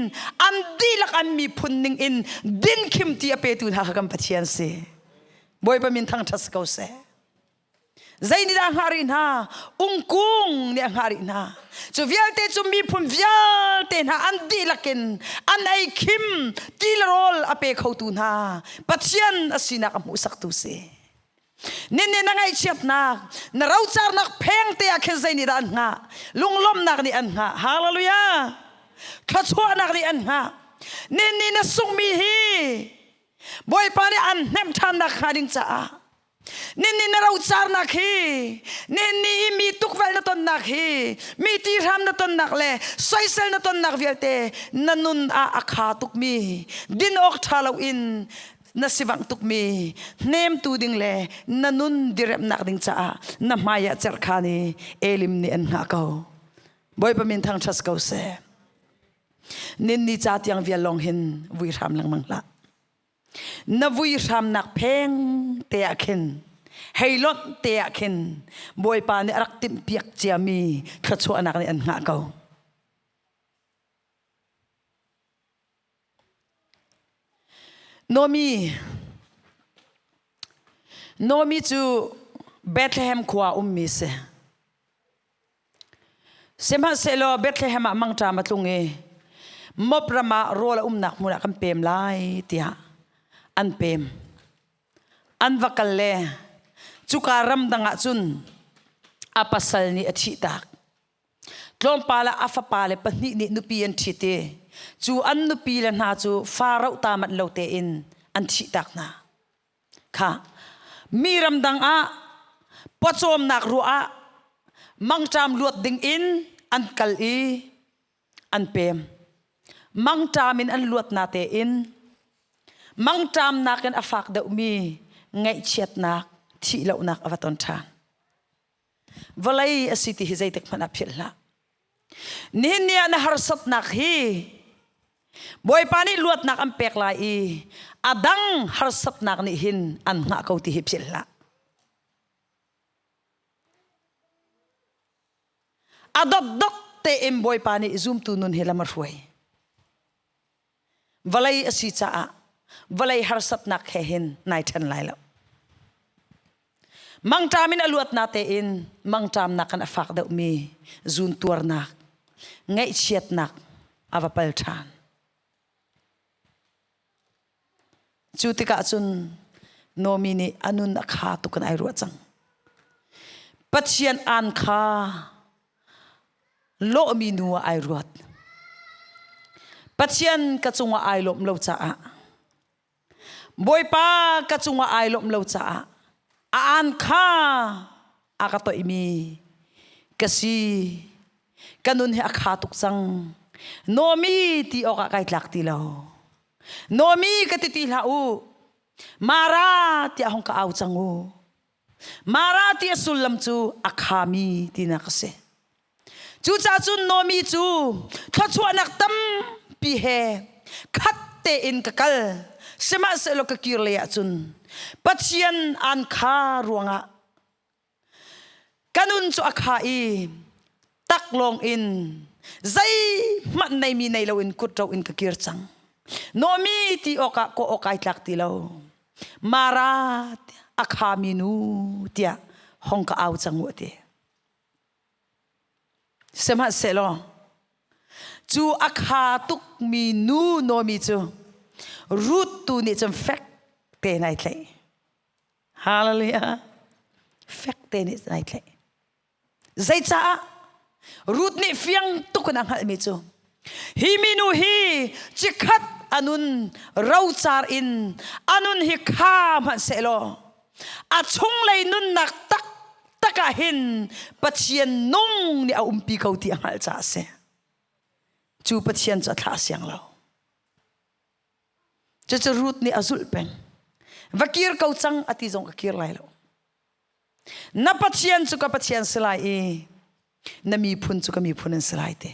[SPEAKER 1] an dihlak an miphun ning in din khim ti a petu hna kha kan Pathian si. Bawipa min thangṭhat si ko seh. Zei nih dah a hngah rih hna? Ungkung nih a hngah rih hna. Cu vialte cu miphun vialte hna an dihlak in an ei khim ti le rawl a pe khotu hna Pathian a sinak a hmuhsaktu si. Nin na ngaihchiatnak, na rocarnak pheng te ah khin zei nih dah an hngah? Lunglawmhnak nih an hngah. Hallelujah! Thluachuahnak nih an hngah. Nin nih na sunghmi hi Bawipa nih an hnemh ṭhannak hnga ding caah nin nih na rocarnak hi nin nih i mi tukvelh na tonnak hi mi tihram na tonnak le soisel na tonnak vialte na nun ah a kha tukmi din awk ṭha loin na sivangh tukmi hnemtu ding le na nun diremnak ding caah na hmai ah cerhkhan i Elim nih an hngah ko. Bawipa min thangṭhat ko seh. Nin ni ca tiang vial lawng hin vui hram lengmang hlah. Na vui hramnak pheng te ah khin hei lonh te ah khin Bawipa nih a rak timhpiak ciami thluachuahnak nih an hngah ko. Nomi Nomi cu Bethlehem khua ummi si. Sihmanhsehlaw Bethlehem ah mangṭam a tlung i Moab ram ah rawl a umnak hmun ah kan pem lai tiah an pem. An va kal le cuka ramdang ah cun a pasal nih a thihtak. Tlawmpal ah a fapale pahnih nih nupi an ṭhit i cu an nupile hna cu fa roh ta manh lo tein an thihtak hna. Kha mi ramdang ah pawcawmnak ruah ah mangṭam luat ding in an kal i an pem. Mangṭam in an luat na tein mangṭam nakin a fak deuhmi ngaihchiatnak thihlohnak a va ton ṭhan. Vawlei a si ti hi zeitik hmanh ah philh hlah. Nihin ni ah na harsatnak hi Bawipa nih luatnak an pek lai i a dang harsatnak nih hin an hngah ko ti hi philh hlah. A dotdot tein Bawipa nih zumtu nun hi lam a hruai. Vawlei a si caah vawlei harsatnak he hin nai ṭhen lai lo. Mangṭam in a luatnak tein mangṭamnak kan a fak deuhmi zuuntuarnak, ngaihchiatnak a va pal ṭhan. Cu tikah cun Nomi nih a nun a kha tuk in ai ruah cang. Pathian aan kha lawhmi nu ah ai ruat. Pathian ka cungah ai lawmh lo caah Bawipa ka cungah ai lawmh lo caah. A aan kha a ka toihmi ka si. Ka nun hi a kha tuk cang. Nomi ti awkah kai tlak ti lo. Nomi ka ti ti hlah u. Mara tiah hong ka au cang u. Mara ti a sullam cu a khami tinak a si. Cucaah cun Nomi cu thluachuahnak tampi he khat tein ka kal. Sihmanhsehlaw ka kir lei ahcun Pathian aan kha ruangah ka nun cu a kha i taklawng in zeihmanh neimi nei loin kutro in ka kir cang. Nomi ti awkah kawh awk ai tlak ti lo. Mara a khami nu tiah hong ka au cang u a ti. Sihmanhsehlaw cu a kha tukmi nu Nomi cu Ruth tu nih cun fek tein ai tlaih. Hallelujah. Fek te nih ai tlaih. Zeicaah? Ruth nih fiang tuk in a hngalhmi cu hi minu hi cikhat anun rocar in anun hi kha hmanhsehlaw a chunglei nunnak tak tak ah hin Pathian nung nih a umpi ko ti a hngalh caah a si. Cu Pathian cu a thlah siang lo. Cucu Ruth nih a zulh peng. Va kir ko cang a ti zong ka kir lai lo. Na Pathian cu ka Pathian si lai i na miphun cu ka miphun an si lai ti.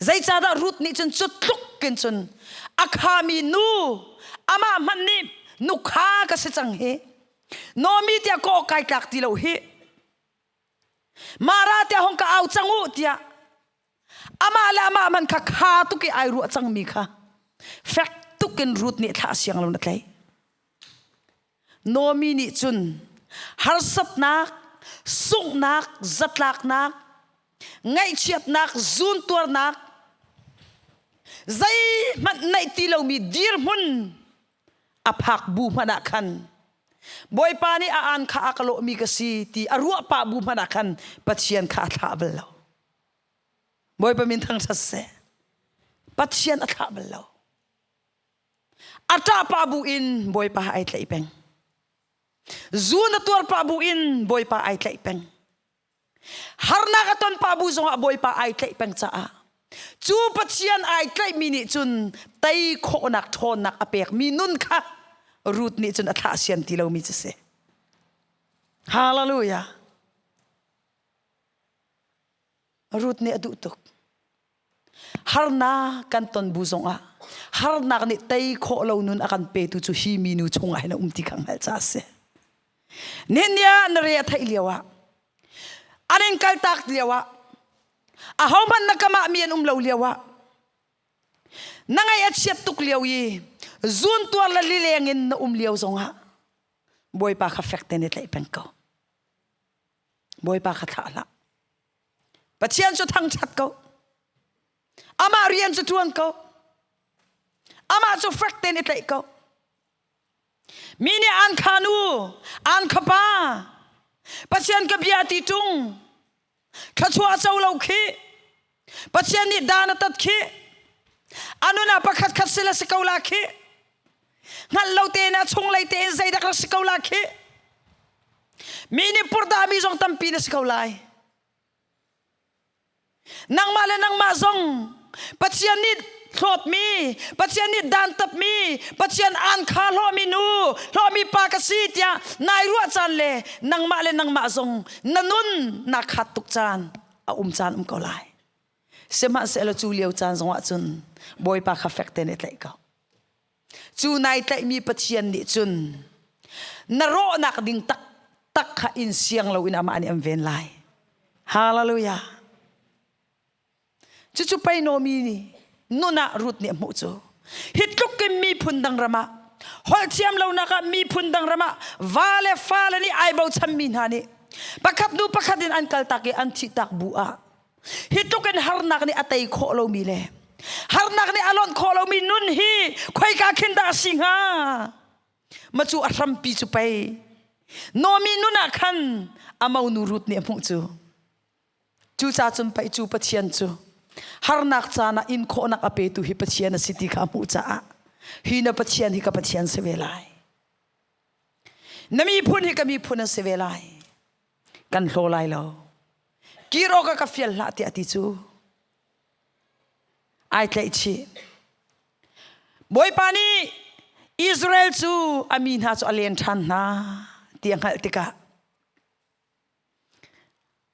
[SPEAKER 1] Zeicahdah Ruth nih cun cu tluk in cun a khami nu amah hmanh nih nu kha ka si cang hi Nomi tiah ka awk kai tlak ti lo hi Mara tiah hong ka au cang u tiah amah le amah man kha kha tuk i ai ruah cangmi kha fek tuk in Ruth nih thlah siang lo na tlaih. Nomi nih cun harsatnak, sunghnak, zatlaknak, ngaihchiatnak, zuuntuarnak, zeihmanh neih ti lomi dirhmun a phak bu hmanh ah khan Bawipa nih a aan kha a ka lawhmi ka si ti a ruah pah bu hmanh ah khan Pathian kha a thlah bal lo. Bawipa min thangṭhat seh. Pathian a thlah bal lo. A ṭahpah bu in Bawipa ai tlaih peng. Zun a tuar pah bu in Bawipa ai tlaih peng. Harnak a ton pah bu zongah Bawipa ai tlaih peng caah cu Pathian ai tlaihmi nih cun tei khawhnak ṭhawnnak a pekmi nun kha Ruth nih cun a thlah sian ti lomi cu si. Hallelujah. Ruth nih a duh tuk. Harnak kan ton bu zongah harnak nih tei khawh lo nun a kan petu cu hi minu chungah hin a um ti kha hngalh ca a si. Nihin ah na re a theih lio ah an in kaltak lio ah ahohmanh na kamah mi an um lo lio ah na ngaih a chiat tuk lio i zun tuar le lileng in na um lio zongah Bawipa kha fek tein i tlaih peng ko. Bawipa kha thlah hlah. Pathian cu thangṭhat ko. Amah rian cu ṭuan ko. Amah cu fek tein i tlaih ko. Mi nih an kha nu, an kha pa, Pathian ka bia ti ṭung, thluachuah co lo khi, Pathian nih dan a tat khi, anun ah pakhat khat sila si ko la khi, hngalh lo tein a chunglei tein zeidak rak si ko la khi, Mi nih purhdahmi zong tampi na si ko lai. Nangmah le nangmah zong Pathian nih hlawtmi, Pathian nih dantapmi, Pathian aan kha hlawhmi nu, hlawhmi pa ka si tiah nai ruah caan le nangmah le nangmah zong na nun na khat tuk caan a um caan um ko lai. Sihmanhsehlaw cu lio caan zongah cun Bawipa kha fek tein i tlaih ko. Cu nai tlaihmi Pathian nih cun na rawhnak ding taktak kha in siang loin amah nih an ven lai. Hallelujah. Cucu pei Nomi nih nun ah Ruth nih a hmuh cu. Hi tluk in miphun dang ram ah holh thiam lonak ah miphun dang ram ah va le fale nih ai bochanmi hna nih pakhat hnu pakhat in an kaltak i an thihtak bu ah Hi tluk in harnak nih a tei khawh lomi le harnak nih a lonh khawh lomi nun hi khoika khin dah a si hnga? Ma cu a hrampi cu pei Nomi nun ah khan a monu Ruth nih a hmuh cu. Cucaah cun pei cu Pathian cu harnak caan ah in khawhnak a petu hi Pathian a si ti kha a hmuh caah hi na Pathian hi ka Pathian si ve lai. Na miphun hi ka miphun an si ve lai. Kan hlaw lai lo. Kir awk ah ka fial hlah tiah ti cu. Ai tlaih chih. Bawipa nih Israel cu a mi hna cu a len ṭhan hna ti a hngalh tikah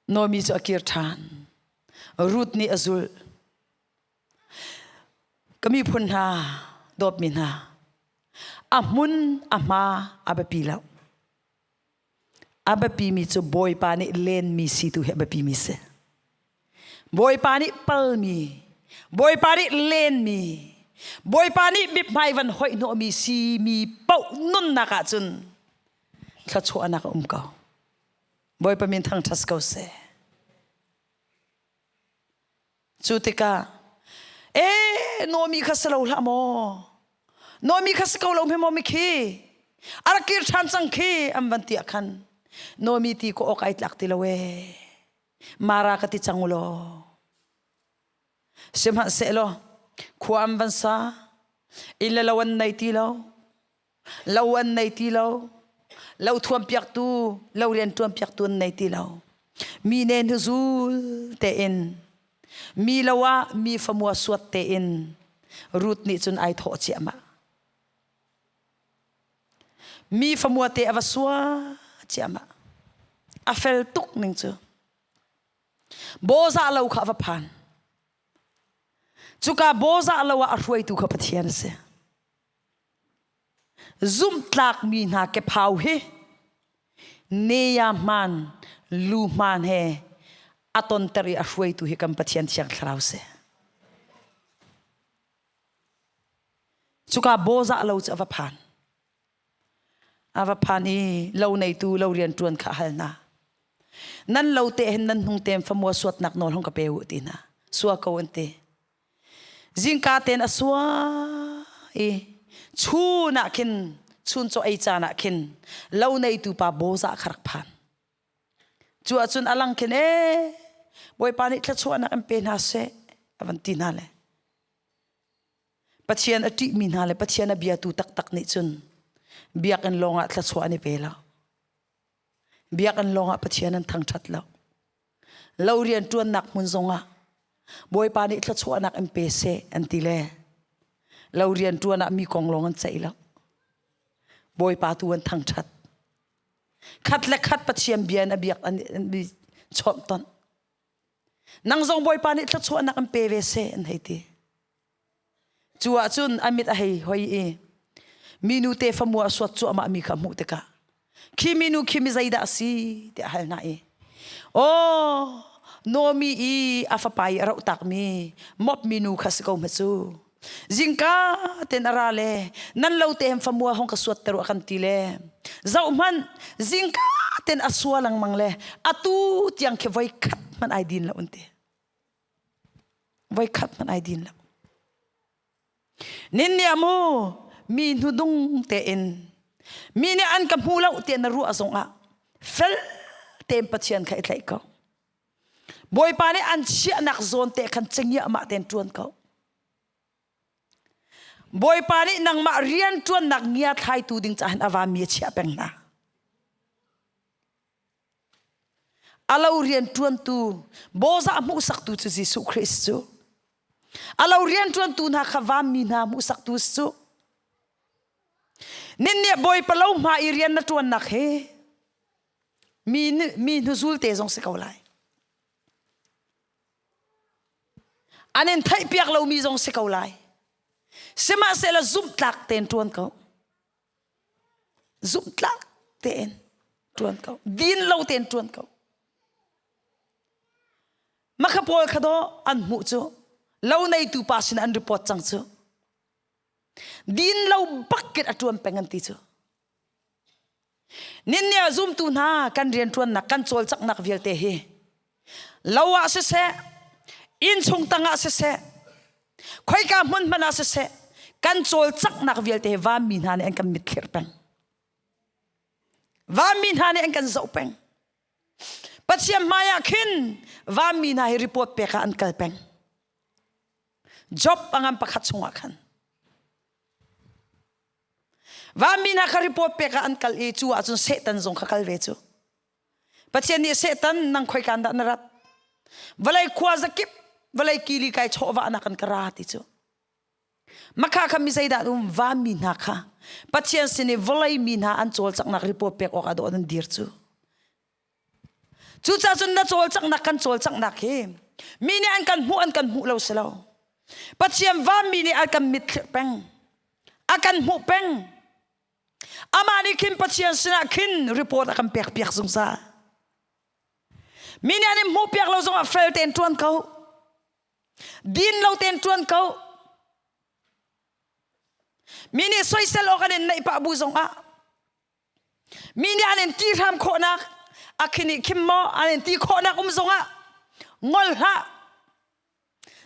[SPEAKER 1] Nomi cu a kir ṭhan. Ruth nih a zulh. Ka miphun hna, dawtmi hna, a hmun a hma a biapi lo. A biapimi cu Bawipa nih lenmi si tu hi a biapimi si. Bawipa nih palmi, Bawipa nih lenmi, Bawipa nih mithmai van hoih hnawhmi si mi paoh nunnak ahcun thluachuahnak a um ko. Bawipa min thangṭhat ko seh. Cu tikah, ee Nomi kha si lo hlah maw? Nomi kha si ko lo hme maw mikhi? A rak kir ṭhan cang khi an van ti ah khan Nomi ti ko awk ai tlak ti lo ee. Mara ka ti cang u law. Sihmanhsehlaw khua an van sa, inn le lo an nei ti lo. Lo an nei ti lo. Lo thuampiaktu, lo rian ṭuanpiaktu an nei ti lo. Mi nen hi zul tein, mi lo ah mi famua suat tein Ruth nih cun ai thawh ciahmah. Mi famua te a va sua ciahmah. A fel tuk ning cu. Bawzah lo kha a va phan. Cuka bawzah lo ah a hruaitu kha Pathian a si. Zumhtlakmi hna kephau hi neya hmaan, lu hmaan he a tonter i a hruaitu hi kan Pathian Thiang Thlarau si. Cuka bawzah lo cu a va phan. A va phan i lo neitu lo rianṭuan kha a hal hna. Nan lo te hin nan hnung tein famua suatnak nawl hong ka pe u ti hna. Sua ko an ti. Zingka tein a sua i chun ah khin chun chaw ei caan ah khin lo neitu pa bawzah kha rak phan. Cu ahcun a lang khin ee Bawipa nih thluachuahnak in pe hna seh a van ti hna le Pathian a ṭihmi hna le Pathian a biatu taktak nih cun biakinn lawngah thluachuah an i pe lo. Biakinn lawngah Pathian an thangṭhat lo. Lo rian ṭuannak hmun zongah Bawipa nih thluachuahnak in pe seh an ti le lo rian ṭuan ah mi kong lawng an ceih lo. Bawipa tu an thangṭhat. Khat le khat Pathian bia in a biak an i chawnh ton. Nang zong Bawipa nih thluachuahnak in pe ve seh an hei ti. Cu ahcun a mit a hei hoi i minu te famua a suat cuahmah mi kha a hmuh tikah khi minu khi mi zeidah a si tiah a hal hna i aw Nomi i a fapa i a roh takmi mop minu kha si ko hme cu zingka ten a ra le nan lo te hem famua hong ka suat ter a kan ti le zoh hmanh zingka ten a sua lengmang le atu tiang khi voi khat hmanh ai din lo an ti Voikhat hmanh ai din lo. Nin nih mu mi hnudung tein mi nih an ka hmu lo tiah na ruah zongah fel tein Pathian kha i tlaih ko. Bawipa nih an chiahnak zawn te khan cengiah mah tein ṭuan ko. Bawipa nih nangmah rian ṭuannak ngia thlaitu ding caah hin a vami a chiah peng hna. A lo rianṭuantu bawzah hmuhsaktu cu Jesuh Christ cu. A lo rianṭuantu hna kha vanmi hna hmuhsaktu cu. Nin nih Bawipa lo hma i rian na ṭuannak hi mi, mi hnuzul te zong si ko lai. An in theihpiak lomi zong si ko lai. Sihmanhsehlaw zumhtlak tein ṭuan ko. Zumhtlak tein ṭuan ko. Din lo tein ṭuan ko. Makha pawl kha daw an hmuh cu lo neitu pa sin an report cang cu. Din lo bakin a ṭuan peng an ti cu. Nin nih a zumtu hna kan rianṭuannak kan cawlcanghnak vialte hi lo ah siseh, innchung tangah siseh, khoika hmun hmanh ah siseh, kan cawlcanghnak vialte hi vanmi hna nih an kan mitthlir peng. Vanmi hna nih an kan zoh peng. Pathian hmai ah khin vanmi hna hi report pek ah an kal peng. Job a ngan pakhat chungah khan. Vanmi hna kha report pek ah an kal i cu ahcun Satan zong kha kal ve cu. Pathian nih Satan nang khoikan dah na rat? Vawlei khua zakip vawlei kili kai chawhvah nak an ka ra ti cu. Makha kha mi zeidah um vanmi hna kha Pathian sin i vawlei mi hna an cawlcanghnak report pek awk ah dawh an dir cu. Cucaah cun na cawlcanghnak kan cawlcanghnak hi mi nih an kan hmuh an kan hmuh lo si lo. Pathian vanmi nih a kan mitthlir peng. A kan hmuh peng. Amah nih khin Pathian sinah khin report a kan pek piak zungzal. Mi nih an in hmuh piak lo zongah fel tein ṭuan ko. Din lo tein ṭuan ko. Mi nih soisel awk an in neih pah bu zongah Mi nih an in ti hram khawhnak a khin i khim maw an in ti khawhnak um zongah ngol hlah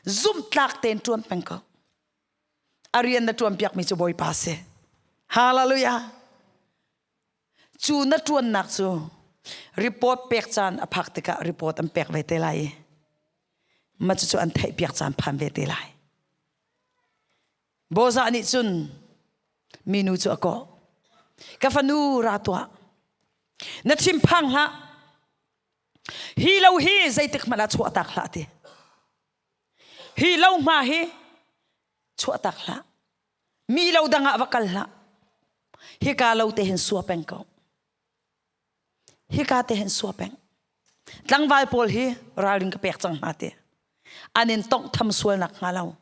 [SPEAKER 1] zumhtlak tein ṭuan peng ko. A rian na ṭuan piakmi cu Bawipa si. Hallelujah. Cu na ṭuannak cu report pek caan a phak tikah report an pek ve te lai i ma cucu an theih piak caan phan ve te lai. Bozah nih cun minu cu a kawh. Ka fanu ra tuah. Na thinphang hlah. Hi lo hi zeitik hmanh ah chuahtak hlah ti. Hi lo hma hi chuahtak hlah. Mi lo dang ah va kal hlah. Hika lo te hin sua peng ko. Hika te hin sua peng. Tlangval pawl hi ralring ka pek cang hna ti. An in tongh tham sual nak hnga lo.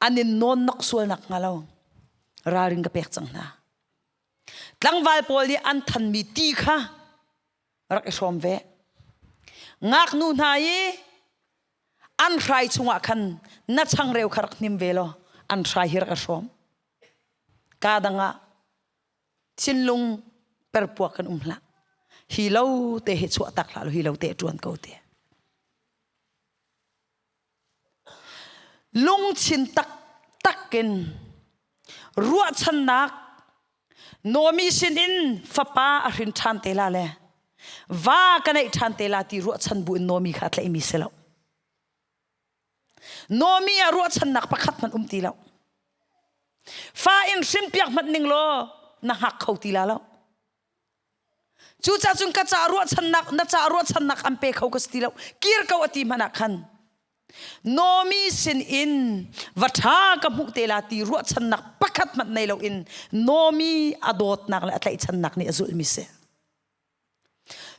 [SPEAKER 1] An in nawnnok sual nak hnga lo ralring ka pek cang hna. Tlangval pawl nih an thanmi ti kha rak i hrawm ve. Ngaknu hna i an hrai chungah khan na changreu kha rak hnim ve law an hrai hi rak i hrawm. Ka dang ah thinlung perpuak kan um hlah. Hi lo te hi chuah tak hlah lo hi lo te ṭuan ko te. Lungthin taktak in ruahchannak Nomi sinin fapa a hrin ṭhan te la le va ka neih ṭhan te la ti ruahchan bu in Nomi kha a tlaihmi si lo. Nomi ah ruahchannak pakhat hmanh um ti lo. Fa in hrinpiak hmanh ning law na hngak kho ti la lo. Cucaah cun ka ca ruahchannak na ca ruahchannak an pe kho ka si ti lo kir ko a ti hmanh ah khan Nomi sin in va ṭha ka hmuh te la ti ruahchannak pakhat hmanh nei loin Nomi a dawtnak le a tlaihchannak nih a zulhmi si.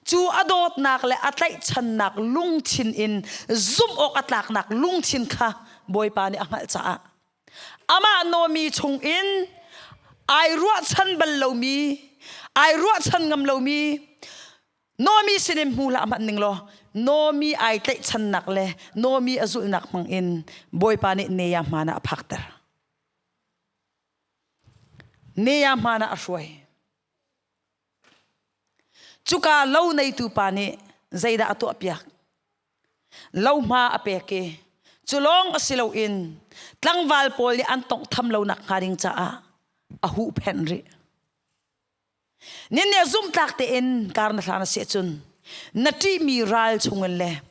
[SPEAKER 1] Cu a dawtnak le a tlaihchannak lungthin in zumh awk a tlaknak lungthin kha Bawipa nih a hngalh caah Amah Nomi chungin ai ruahchan bal lomi, ai ruahchan ngam lomi Nomi sinin hmu hlah hmanh ning law Nomi ai tlaihchannak le Nomi a zulhnak hmang in Bawipa nih Nea hmaan ah a phakter. Nea hmaan ah a hruai. Cuka lo neitu pa nih zeidah a tuahpiak? Lohma a pek i cu lawng a si loin tlangval pawl nih an tawnghtham lonak hnga ding caah a huhphenh rih. Nin nih zumhtlak tein kar na hlan a si ahcun na ṭihmi ral chungin le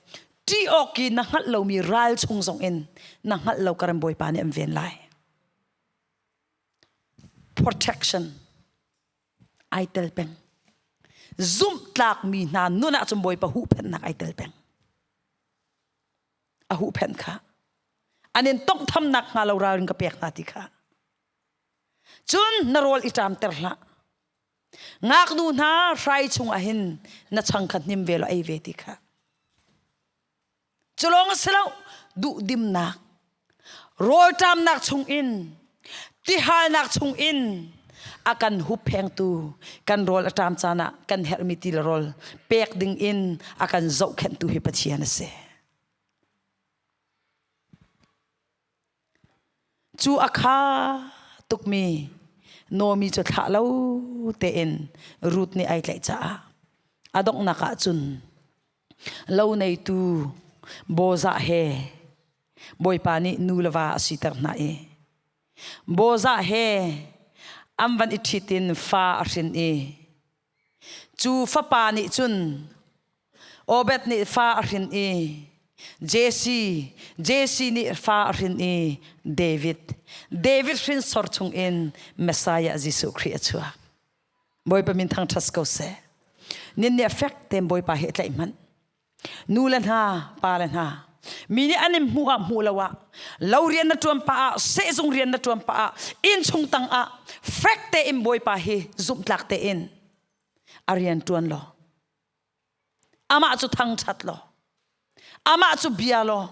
[SPEAKER 1] ṭih awk i na hngalh lomi ral chung zongin na hngalh lo karen Bawipa nih an ven lai. Protection ai tel peng. Zumhtlakmi hna nun ahcun Bawipa huhphenhnak ai tel peng. A huhphenh kha. An in tonghthamnak hnga lo ralring ka pek hna ti kha. Cun na rawl i ṭamter hlah. Ngaknu hna hrai chung ah hin na chang kha hnim ve law ei ve ti kha. Cu lawng a si lo, duhdimnak, rawlṭamnak chungin, tihalnak chungin a kan hupphengtu kan rawl a ṭam caan ah kan herhmi ti le rawl pek ding in a kan zohkhenhtu hi Pathian a si. Cu a kha tukmi Nomi cu thlah lo tein Ruth nih ai tlaih caah a donghnak ah cun lo neitu Bozah he Bawipa nih nu le va a siter hna i Bozah he an van i ṭhit in fa a hrin i cu fapa nih cun Obed nih fa a hrin i. Jesse, Jesse nih fa a hrin i David. David hrinsor chungin Messiah Jesuh Khrih a chuak. Bawipa min thangṭhat ko seh. Nin nih a fek tein Bawipa hi tlaih hmanh. Nu le hna, pa le hna, mi nih an in hmuh ah hmuh lo ah, lo rian na ṭuan pah ah, sehzung rian na ṭuan pah ah, innchung tang ah fek tein Bawipa hi zumhtlak tein a rian ṭuan law, amah cu thangṭhat law, amah cu bia law,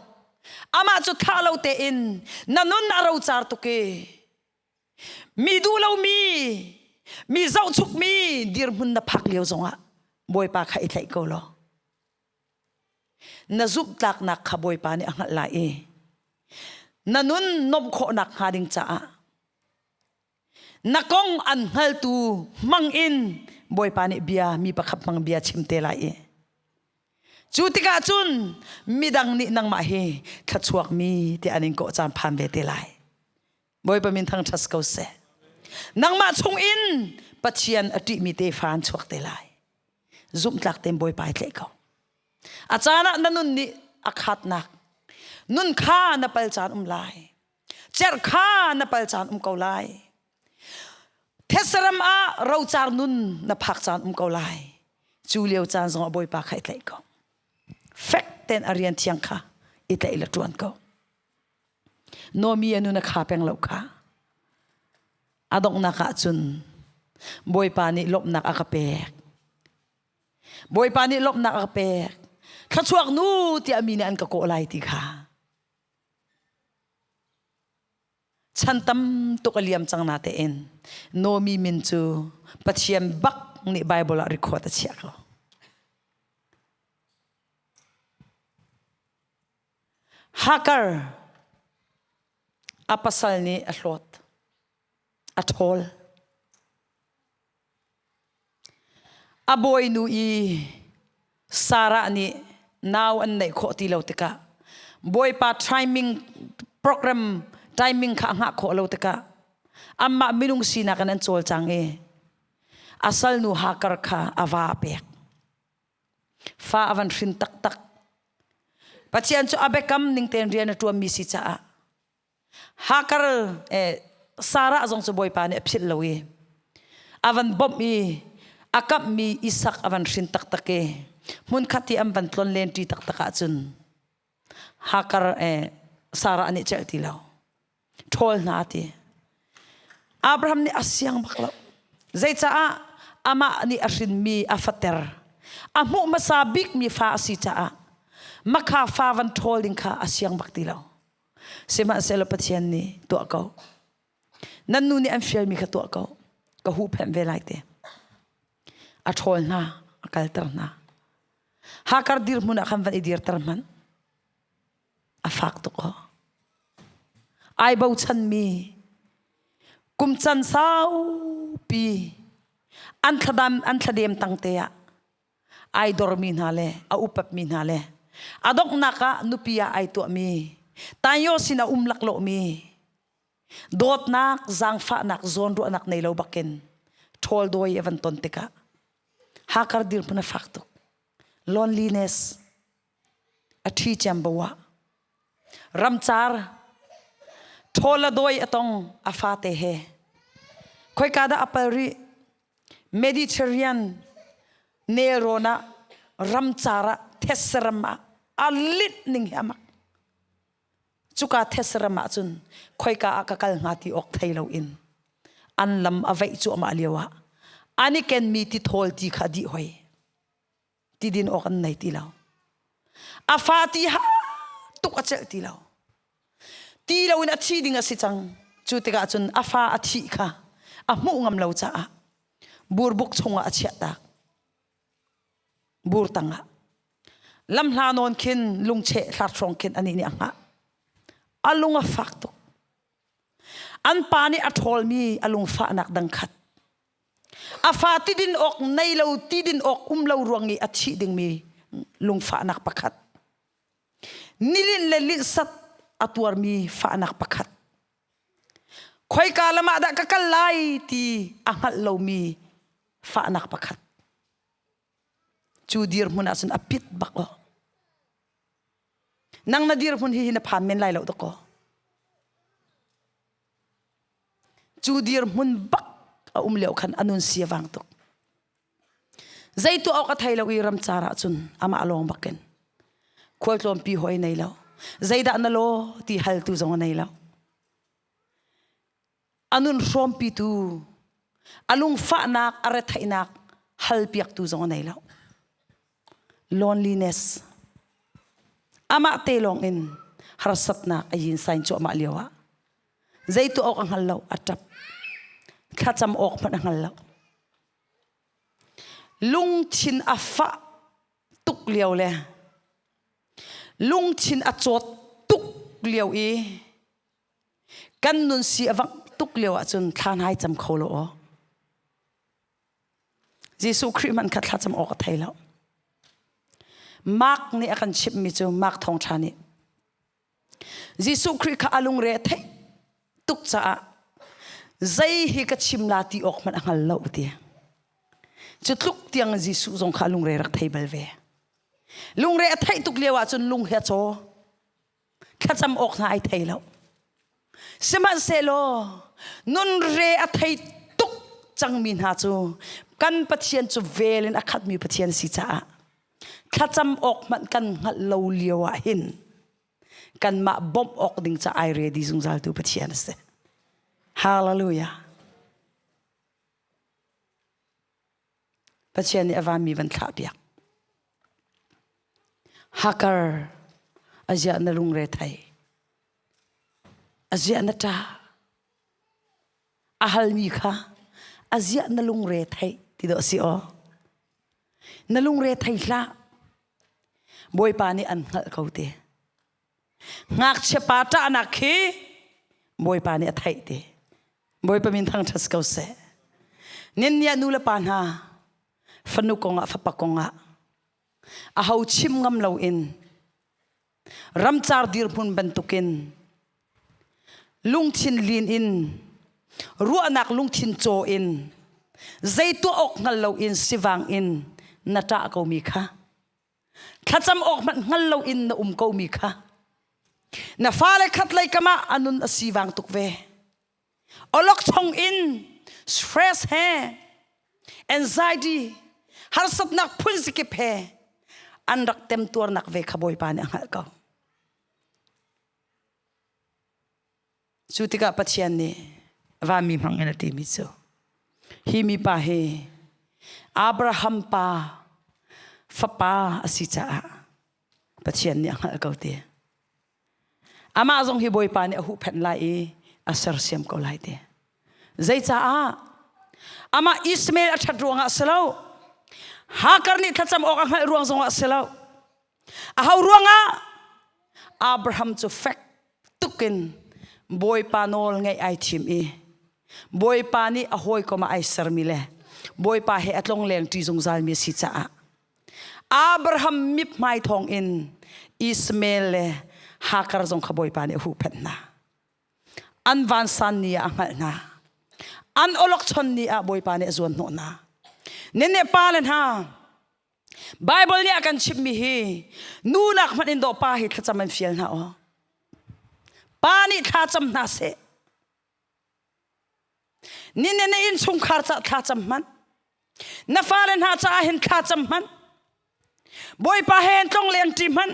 [SPEAKER 1] amah cu thlah lo tein na nun a rocar tuk i Mi duh lomi, mi zohchukmi dirhmun na phak lio zongah Bawipa kha i tlaih ko law. Na zumhtlaknak kha Bawipa nih a hngalh lai i na nun nomh khawhnak hnga ding caah na kong an hngaltu hmang in Bawipa nih bia mi pakhat hmang bia chim te lai i cu tikah cun midang nih nangmah hi thluachuakmi ti an in kawh caan phan ve te lai. Bawipa min thangṭhat ko seh. Nangmah chung in Pathian a ṭihmi tefa an chuak te lai. Zumhtlak tein Bawipa i tlaih ko. A caan ah na nun nih a khatnak nun kha na pal caan um lai. Cerh kha na pal caan um ko lai. Thetse ram ah rocar nun na phak caan um ko lai. Cu lio caan zongah Bawipa kha i tlaih ko. Fek tein a rian thiang kha i tlaih la ṭuan ko. Nomi a nun a kha peng lo kha. A donghnak ah cun Bawipa nih lawmhnak a ka pek. Bawipa nih lawmhnak a ka pek. Thluachuak nu tiah mi nih an ka kawh lai ti kha. Chan tam tuk a liam cang na tein Nomi min cu Pathian bak nih Bible ah record a chiah ko. Hagar a pasal nih a hlawt, a ṭhawl. A bawinu i Sarah nih nau an neih khawh ti lo tikah Bawipa timing program timing kha a hngah khawh lo tikah amah minung sinak in an cawlcang i a salnu Hagar kha a va a pek. Fa a van hrin taktak. Pathian cu a biakam ning tein rian a ṭuanmi si caah Hagar eh, Sarah zong cu Bawipa nih a philh lo i a van bawmh i a kamhmi Isak a van hrin taktak i hmunkhat i an van tlon len ṭi taktak ahcun Hagar eh, Sarah nih celh ti lo. Ṭhawl hna ti. Abraham nih a siang bak lo. Zeicaah amah nih a hrinmi a fater. A hmuh hmasa bikmi fa a si caah makha fa van ṭhawl ding kha a siang bak ti lo. Sihmanhsehlaw Pathian nih tuah ko. Nan nu nih an fialmi kha tuah ko. Ka huhphenh ve lai te. A ṭhawl hna, a kalter hna. Hakar dirhmun ah khan van i dirter hmanh. A fak tuk aw. Ai bochanmi kum can saupi an thladam an thladem tangte ah ai dormi hna le a upatmi hna le a donghnak ah nupi ah ai tuahmi tayo sin a um laklawhmi dawtnak zaangfahnak zawnruahnak nei lo bakin ṭhawl dawi a van ton tikah hakar dirhmun a fak tuk loneliness a ṭhi ciambo ah ramcar ṭhawl a dawi a tong a fate he khoika dah a pal rih Mediterranean nelrawn ah ramcar ah thetse ram ah a linh ning hi a mak cuka thetse ram ah cun khoika ah ka kal hnga ti awk thei loin an lam a veih cuahmah lio ah an i kenmi tithawl ti kha dih hoi ti din awk an nei ti lo a fa ti ha tuk a celh ti lo ti loin a thi ding a si cang cu tikah cun a fa a thih kha a hmuh ngam lo caah burbuk chungah a chiah tak bur tangah lamhla nawn khin lungcheh hlat hrawng khin anih nih a hngah a lung a fak tuk an pa nih a ṭhawlmi a lungfahnak dang khat A fa tidin awk nei lo tidin awk um lo ruang i a thih dingmi lungfahnak pakhat. Nilin le linhsat a tuarmi fahnak pakhat. Khoika lam ah dah ka kal lai ti a hngalh lomi fahnak pakhat. Cu dirhmun ah cun a pit bak lo. Nang na dirhmun hi hi na phan men lai lo dakaw. Cu dirhmun bak a um lio khan a nun si a vang tuk. Zei tuah awk a thei lo i ramcar ah cun amah lawng bakin khualtlawnpi hawi nei lo. Zeidah na law ti haltu zong a nei lo. A nun hrawmpitu, a lungfahnak, a retheihnak halpiaktu zong a nei lo. Loneliness. Amah te lawng in harsatnak a yin sain cuahmah lio ah zei tuah awk a hngal lo, a ṭap. Thlacam awk hmanh a hngal lo. Lungthin a fah tuk lio le lungthin a cawt tuk lio i kan nun si a vangh tuk lio ahcun thla hna ai cam kho lo aw. Jesuh Khrih hmanh kha thlacam awk a thei lo. Mark nih a kan chimhmi cu Mark thawngṭha nih Jesuh Khrih kha a lungre a theih tuk caah zei hi ka chim la ti awk hmanh a hngal lo ti. Cu tluk tiang Jesuh zong kha a lungre rak thei bal ve. Lungre a theih tuk lio ahcun lung hi a caw. Thlacam awk hna ai thei lo. Sihmanhsehlaw nun re a thei tuk cangmi hna cu kan Pathian cu vel in a khatmi Pathian si caah thlacam awk hmanh kan hngalh lo lio ah hin kanmah bawmh awk ding ca ai ready zungzal tu Pathian a si. Hallelujah. Pathian nih a vanmi van thlah piak. Hakar aziah na lungre thei. Aziah na ṭa. A halmi kha aziah na lungre thei ti dawh si aw. Na lungre thei hlah. Bawipa nih an hngalh ko te. Ngakchia pa ṭahnak khi Bawipa nih a theih ti. Bawipa min thangṭhat ko seh. Nin nih nu le pa hna fanu kongah fapa kongah aho chim ngam loin ramcar dirhmun bantukin lungthin lin in ruahnak lungthin caw in zei tuah awk hngal loin sivang in na ṭah komi kha thlacam awk hmanh hngal loin na um komi kha na fale khat lei kam ah a nun a sivang tuk ve awlokchong in stress he anxiety harsatnak phun zikip he an rak temtuarnak ve kha Bawipa nih a hngalh ko Cu tikah Pathian nih vanmi hmang in a timi cu hi mipa hi Abraham pa fapa a si caah Pathian nih a hngalh ko ti. Amah zong hi Bawipa nih a huhphenh lai i a sersiam ko lai ti. Zeicaah? Amah Ismael a ṭhat ruangah a si lo. Hagar nih thlacam awk a hngalh ruang zongah a si lo. Aho ruangah? Abraham cu fek tukin Bawipa nawl ngaih ai thim i Bawipa nih a hawikom ah ai sermi le Bawipa he a tlongleng ṭi zungzalmi a si caah Abraham mithmai thawngin Ismael le Hagar zong kha Bawipa nih a huhphenh hna. An vansan ni ah a hngalh hna. An awlokchon ni ah Bawipa nih a zuanhnawh hna. Nene pa le hna, Bible nih a kan chimhmi hi nu nak hmanh in dawh pa hi thlacam an fial hna aw. Pa nih thlacam hna seh. Ni ne na innchungkhar ca thlacam hmanh. Na fale hna caah hin thlacam hmanh. Bawipa he hin tlong leng ṭi hmanh.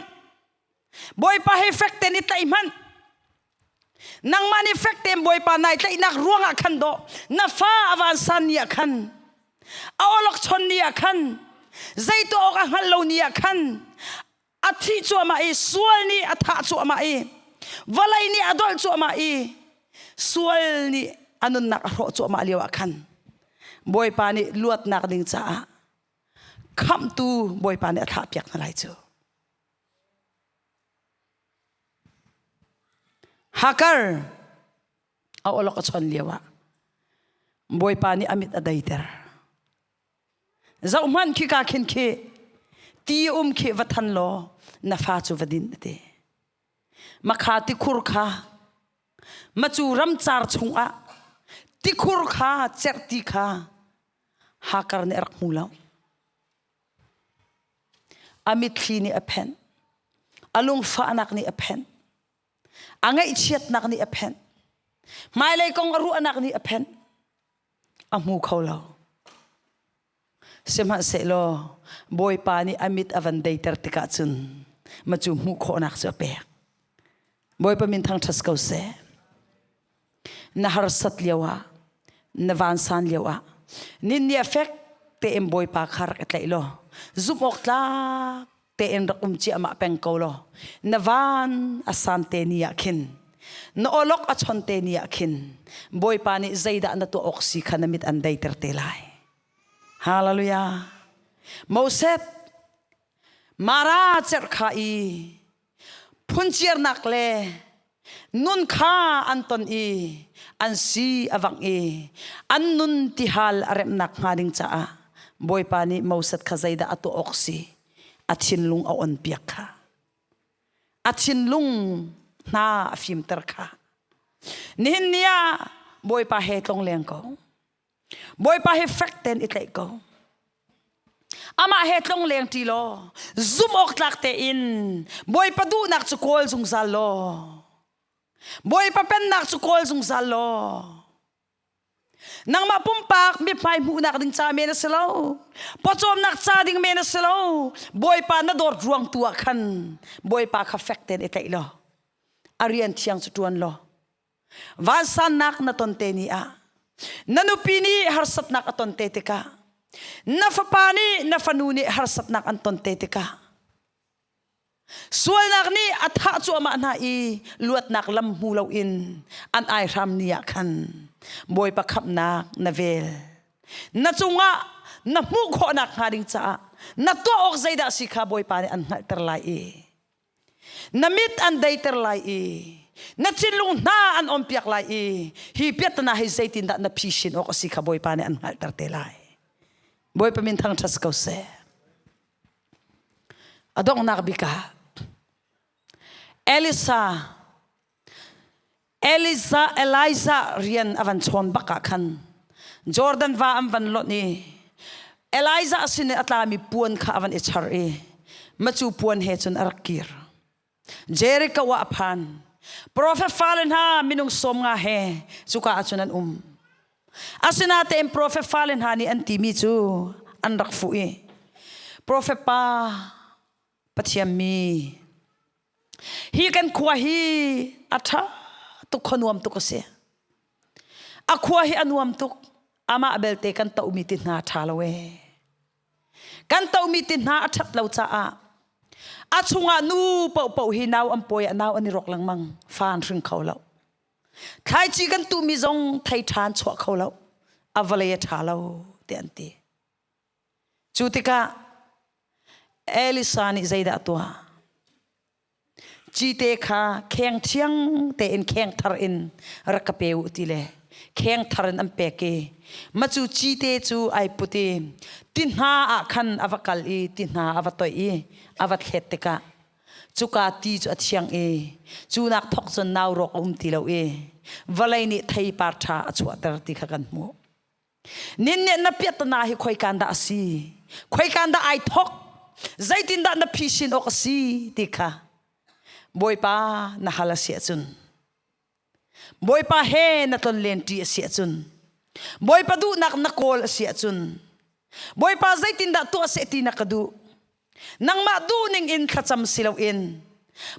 [SPEAKER 1] Bawipa he fek tein i tlaih hmanh. Nangmah nih fek tein Bawipa nai tlaihnak ruangah khan dawh na fa a vansan ni ah khan a awlokchon ni ah khan zei tuah awk a hngalh lo ni ah khan a thih cuahmah i sual nih a thah cuahmah i vawlei nih a dolh cuahmah i sual nih a nunnak a hrawh cuahmah lio ah khan Bawipa nih luatnak ding caah khamhtu Bawipa nih a thlahpiak hna lai cu. Hagar a awlok a chon lio ah Bawipa nih a mit a deiter. Zohhmanh khika khin khi ti um khi va than law na fa cu va din a ti. Makha tikhur kha macu ramcar chungah tikhur kha cerhti kha Hagar nih a rak hmu lo. A mitthli nih a phenh. A lungfahnak nih a phenh. A ngaihchiatnak nih a phenh. Hmailei kong a ruahnak nih a phenh. A hmu kho lo. Sihmanhsehlaw Bawipa nih a mit a van deiter tikah cun macu hmuh khawhnak cu a pek. Bawipa min thangṭhat ko seh. Na harsat lio ah, na vansan lio ah, nin nih a fek tein Bawipa kha rak i tlaih law, zumh awk tlak tein rak um ciahmah peng ko law, na van a san te ni ah khin, na awlok a chon te ni ah khin, Bawipa nih zeidah na tuah awk si kha na mit an deiter te lai. Hallelujah. Moses Mara cerh kha i phunciarnak le nun kha an ton i an si a vangh i an nun tihal a remhnak hnga ding caah Bawipa nih Moses kha zeidah a tuah awk si a thinlung a on piak kha a thinlung hna a fimter kha nihin ni ah Bawipa he tlong leng ko Bawipa he fek tein i tlaih ko. Amah he tlong leng ṭi law zumh awk tlak tein Bawipa duhnak cu kawl zungzal law Bawipa pennak cu kawl zungzal law nangmah pumpak mithmai hmuhnak ding ca men a si lo pawcawmnak ca ding men a si lo Bawipa na dawt ruang tu ah khan Bawipa kha fek tein i tlaih law a rian thiang cu ṭuan law Vansannak na ton te ni ah na nupi nih harsatnak a ton te tikah na fapa nih na fanu nih harsatnak an ton te tikah sualnak nih a thah cuahmah hna i luatnak lam hmu loin an aihram ni ah khan Bawipa khamhnak na vel na cungah na hmuh khawhnak hnga ding caah na tuah awk zeidah si kha Bawipa nih an hngalhter lai i Na mit an deiter lai i na thinlung hna an awmpiak lai i hi piahtana hi zeitindah na phisin awk a si kha Bawipa nih an hngalhter te lai. Bawipa min thangṭhat ko seh. A donghnak bik ah Elisa Elisa Elijah rian a van chawn bak ah khan Jordan va an van lonh i Elijah sin i a tlami puan kha a van i char i macu puan he cun a rak kir. Jericho ah a phan. Profet fale hna minung 50 he cuka ah cun an um. Asinain profet fale hna nih an timi cu an rak fuh i profet pa Pathian mi Hi kan khua hi a ṭha tuk khua nuam tuk a si. A khua hi a nuam tuk. Amah belte kan tohmi ti hna ṭha lo ee. Kan tohmi ti hna a ṭhat lo caah a chungah nu paohpaoh hi nau an pawi ah nau an i rawk lengmang. Fa an hring kho lo. Thlaici kan tuhmi zong thei ṭha an chuah kho lo. A vawlei a ṭha lo tiah an ti. Cu tikah Elisa nih zeidah a tuah? Cite kha kheng thiang tein kheng thar in rak ka pe u ti le kheng thar in an pek i mah cu cite cu ai put i ti hna ah khan a va kal i ti hna a va toih i a va thlet tikah cuka ti cu a thiang i cu nak thawk cun nau rawk a um ti lo i vawlei nih theipar ṭha a chuahter ti kha kan hmuh. Nin nih na piahtana hi khoikan dah a si? Khoikan dah ai thok? Zeitindah na phisin awk a si ti kha Bawipa na hal a si ahcun Bawipa he na tlonlen ṭi a si ahcun Bawipa duhnak na kawl a si ahcun Bawipa zeitindah tuah seh ti na ka duh nangmah duhning in thlacam si loin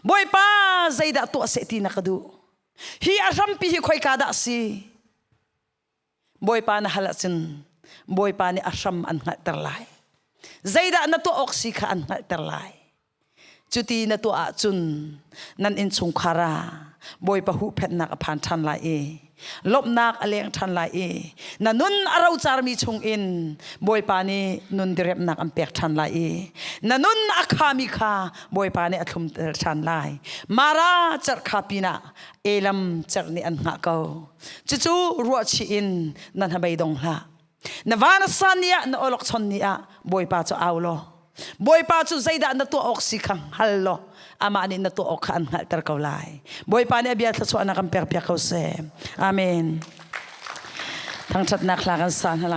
[SPEAKER 1] Bawipa zeidah tuah seh ti na ka duh hi a hrampi hi khoika dah a si Bawipa na hal ahcun Bawipa nih a hram an hngalhter lai. Zeidah na tuah awk si kha an hngalhter lai. Cuti na tuah ahcun nan innchungkhar ah Bawipa huhphenhnak a phan ṭhan lai i lawmhnak a leng ṭhan lai i na nun a rocarmi chungin Bawipa nih nun diriamhnak an pek ṭhan lai i na nun a khami kha Bawipa nih a thlumter ṭhan lai. Mara cerh kha pinah Elam cerh nih an hngah ko. Cucu ruahchih in na hnabei dong hlah. Na van a san ni ah na awlokchon ni ah Bawipa cu au law Bawipa cu zeidah na tuah awk si kha hngal law amah nih na tuah awk kha an hngalhter ko lai. Bawipa nih a bia thluachuahnak kan pekpiak ko seh. Amen. Thangṭhatnak hla kan sa hna lai.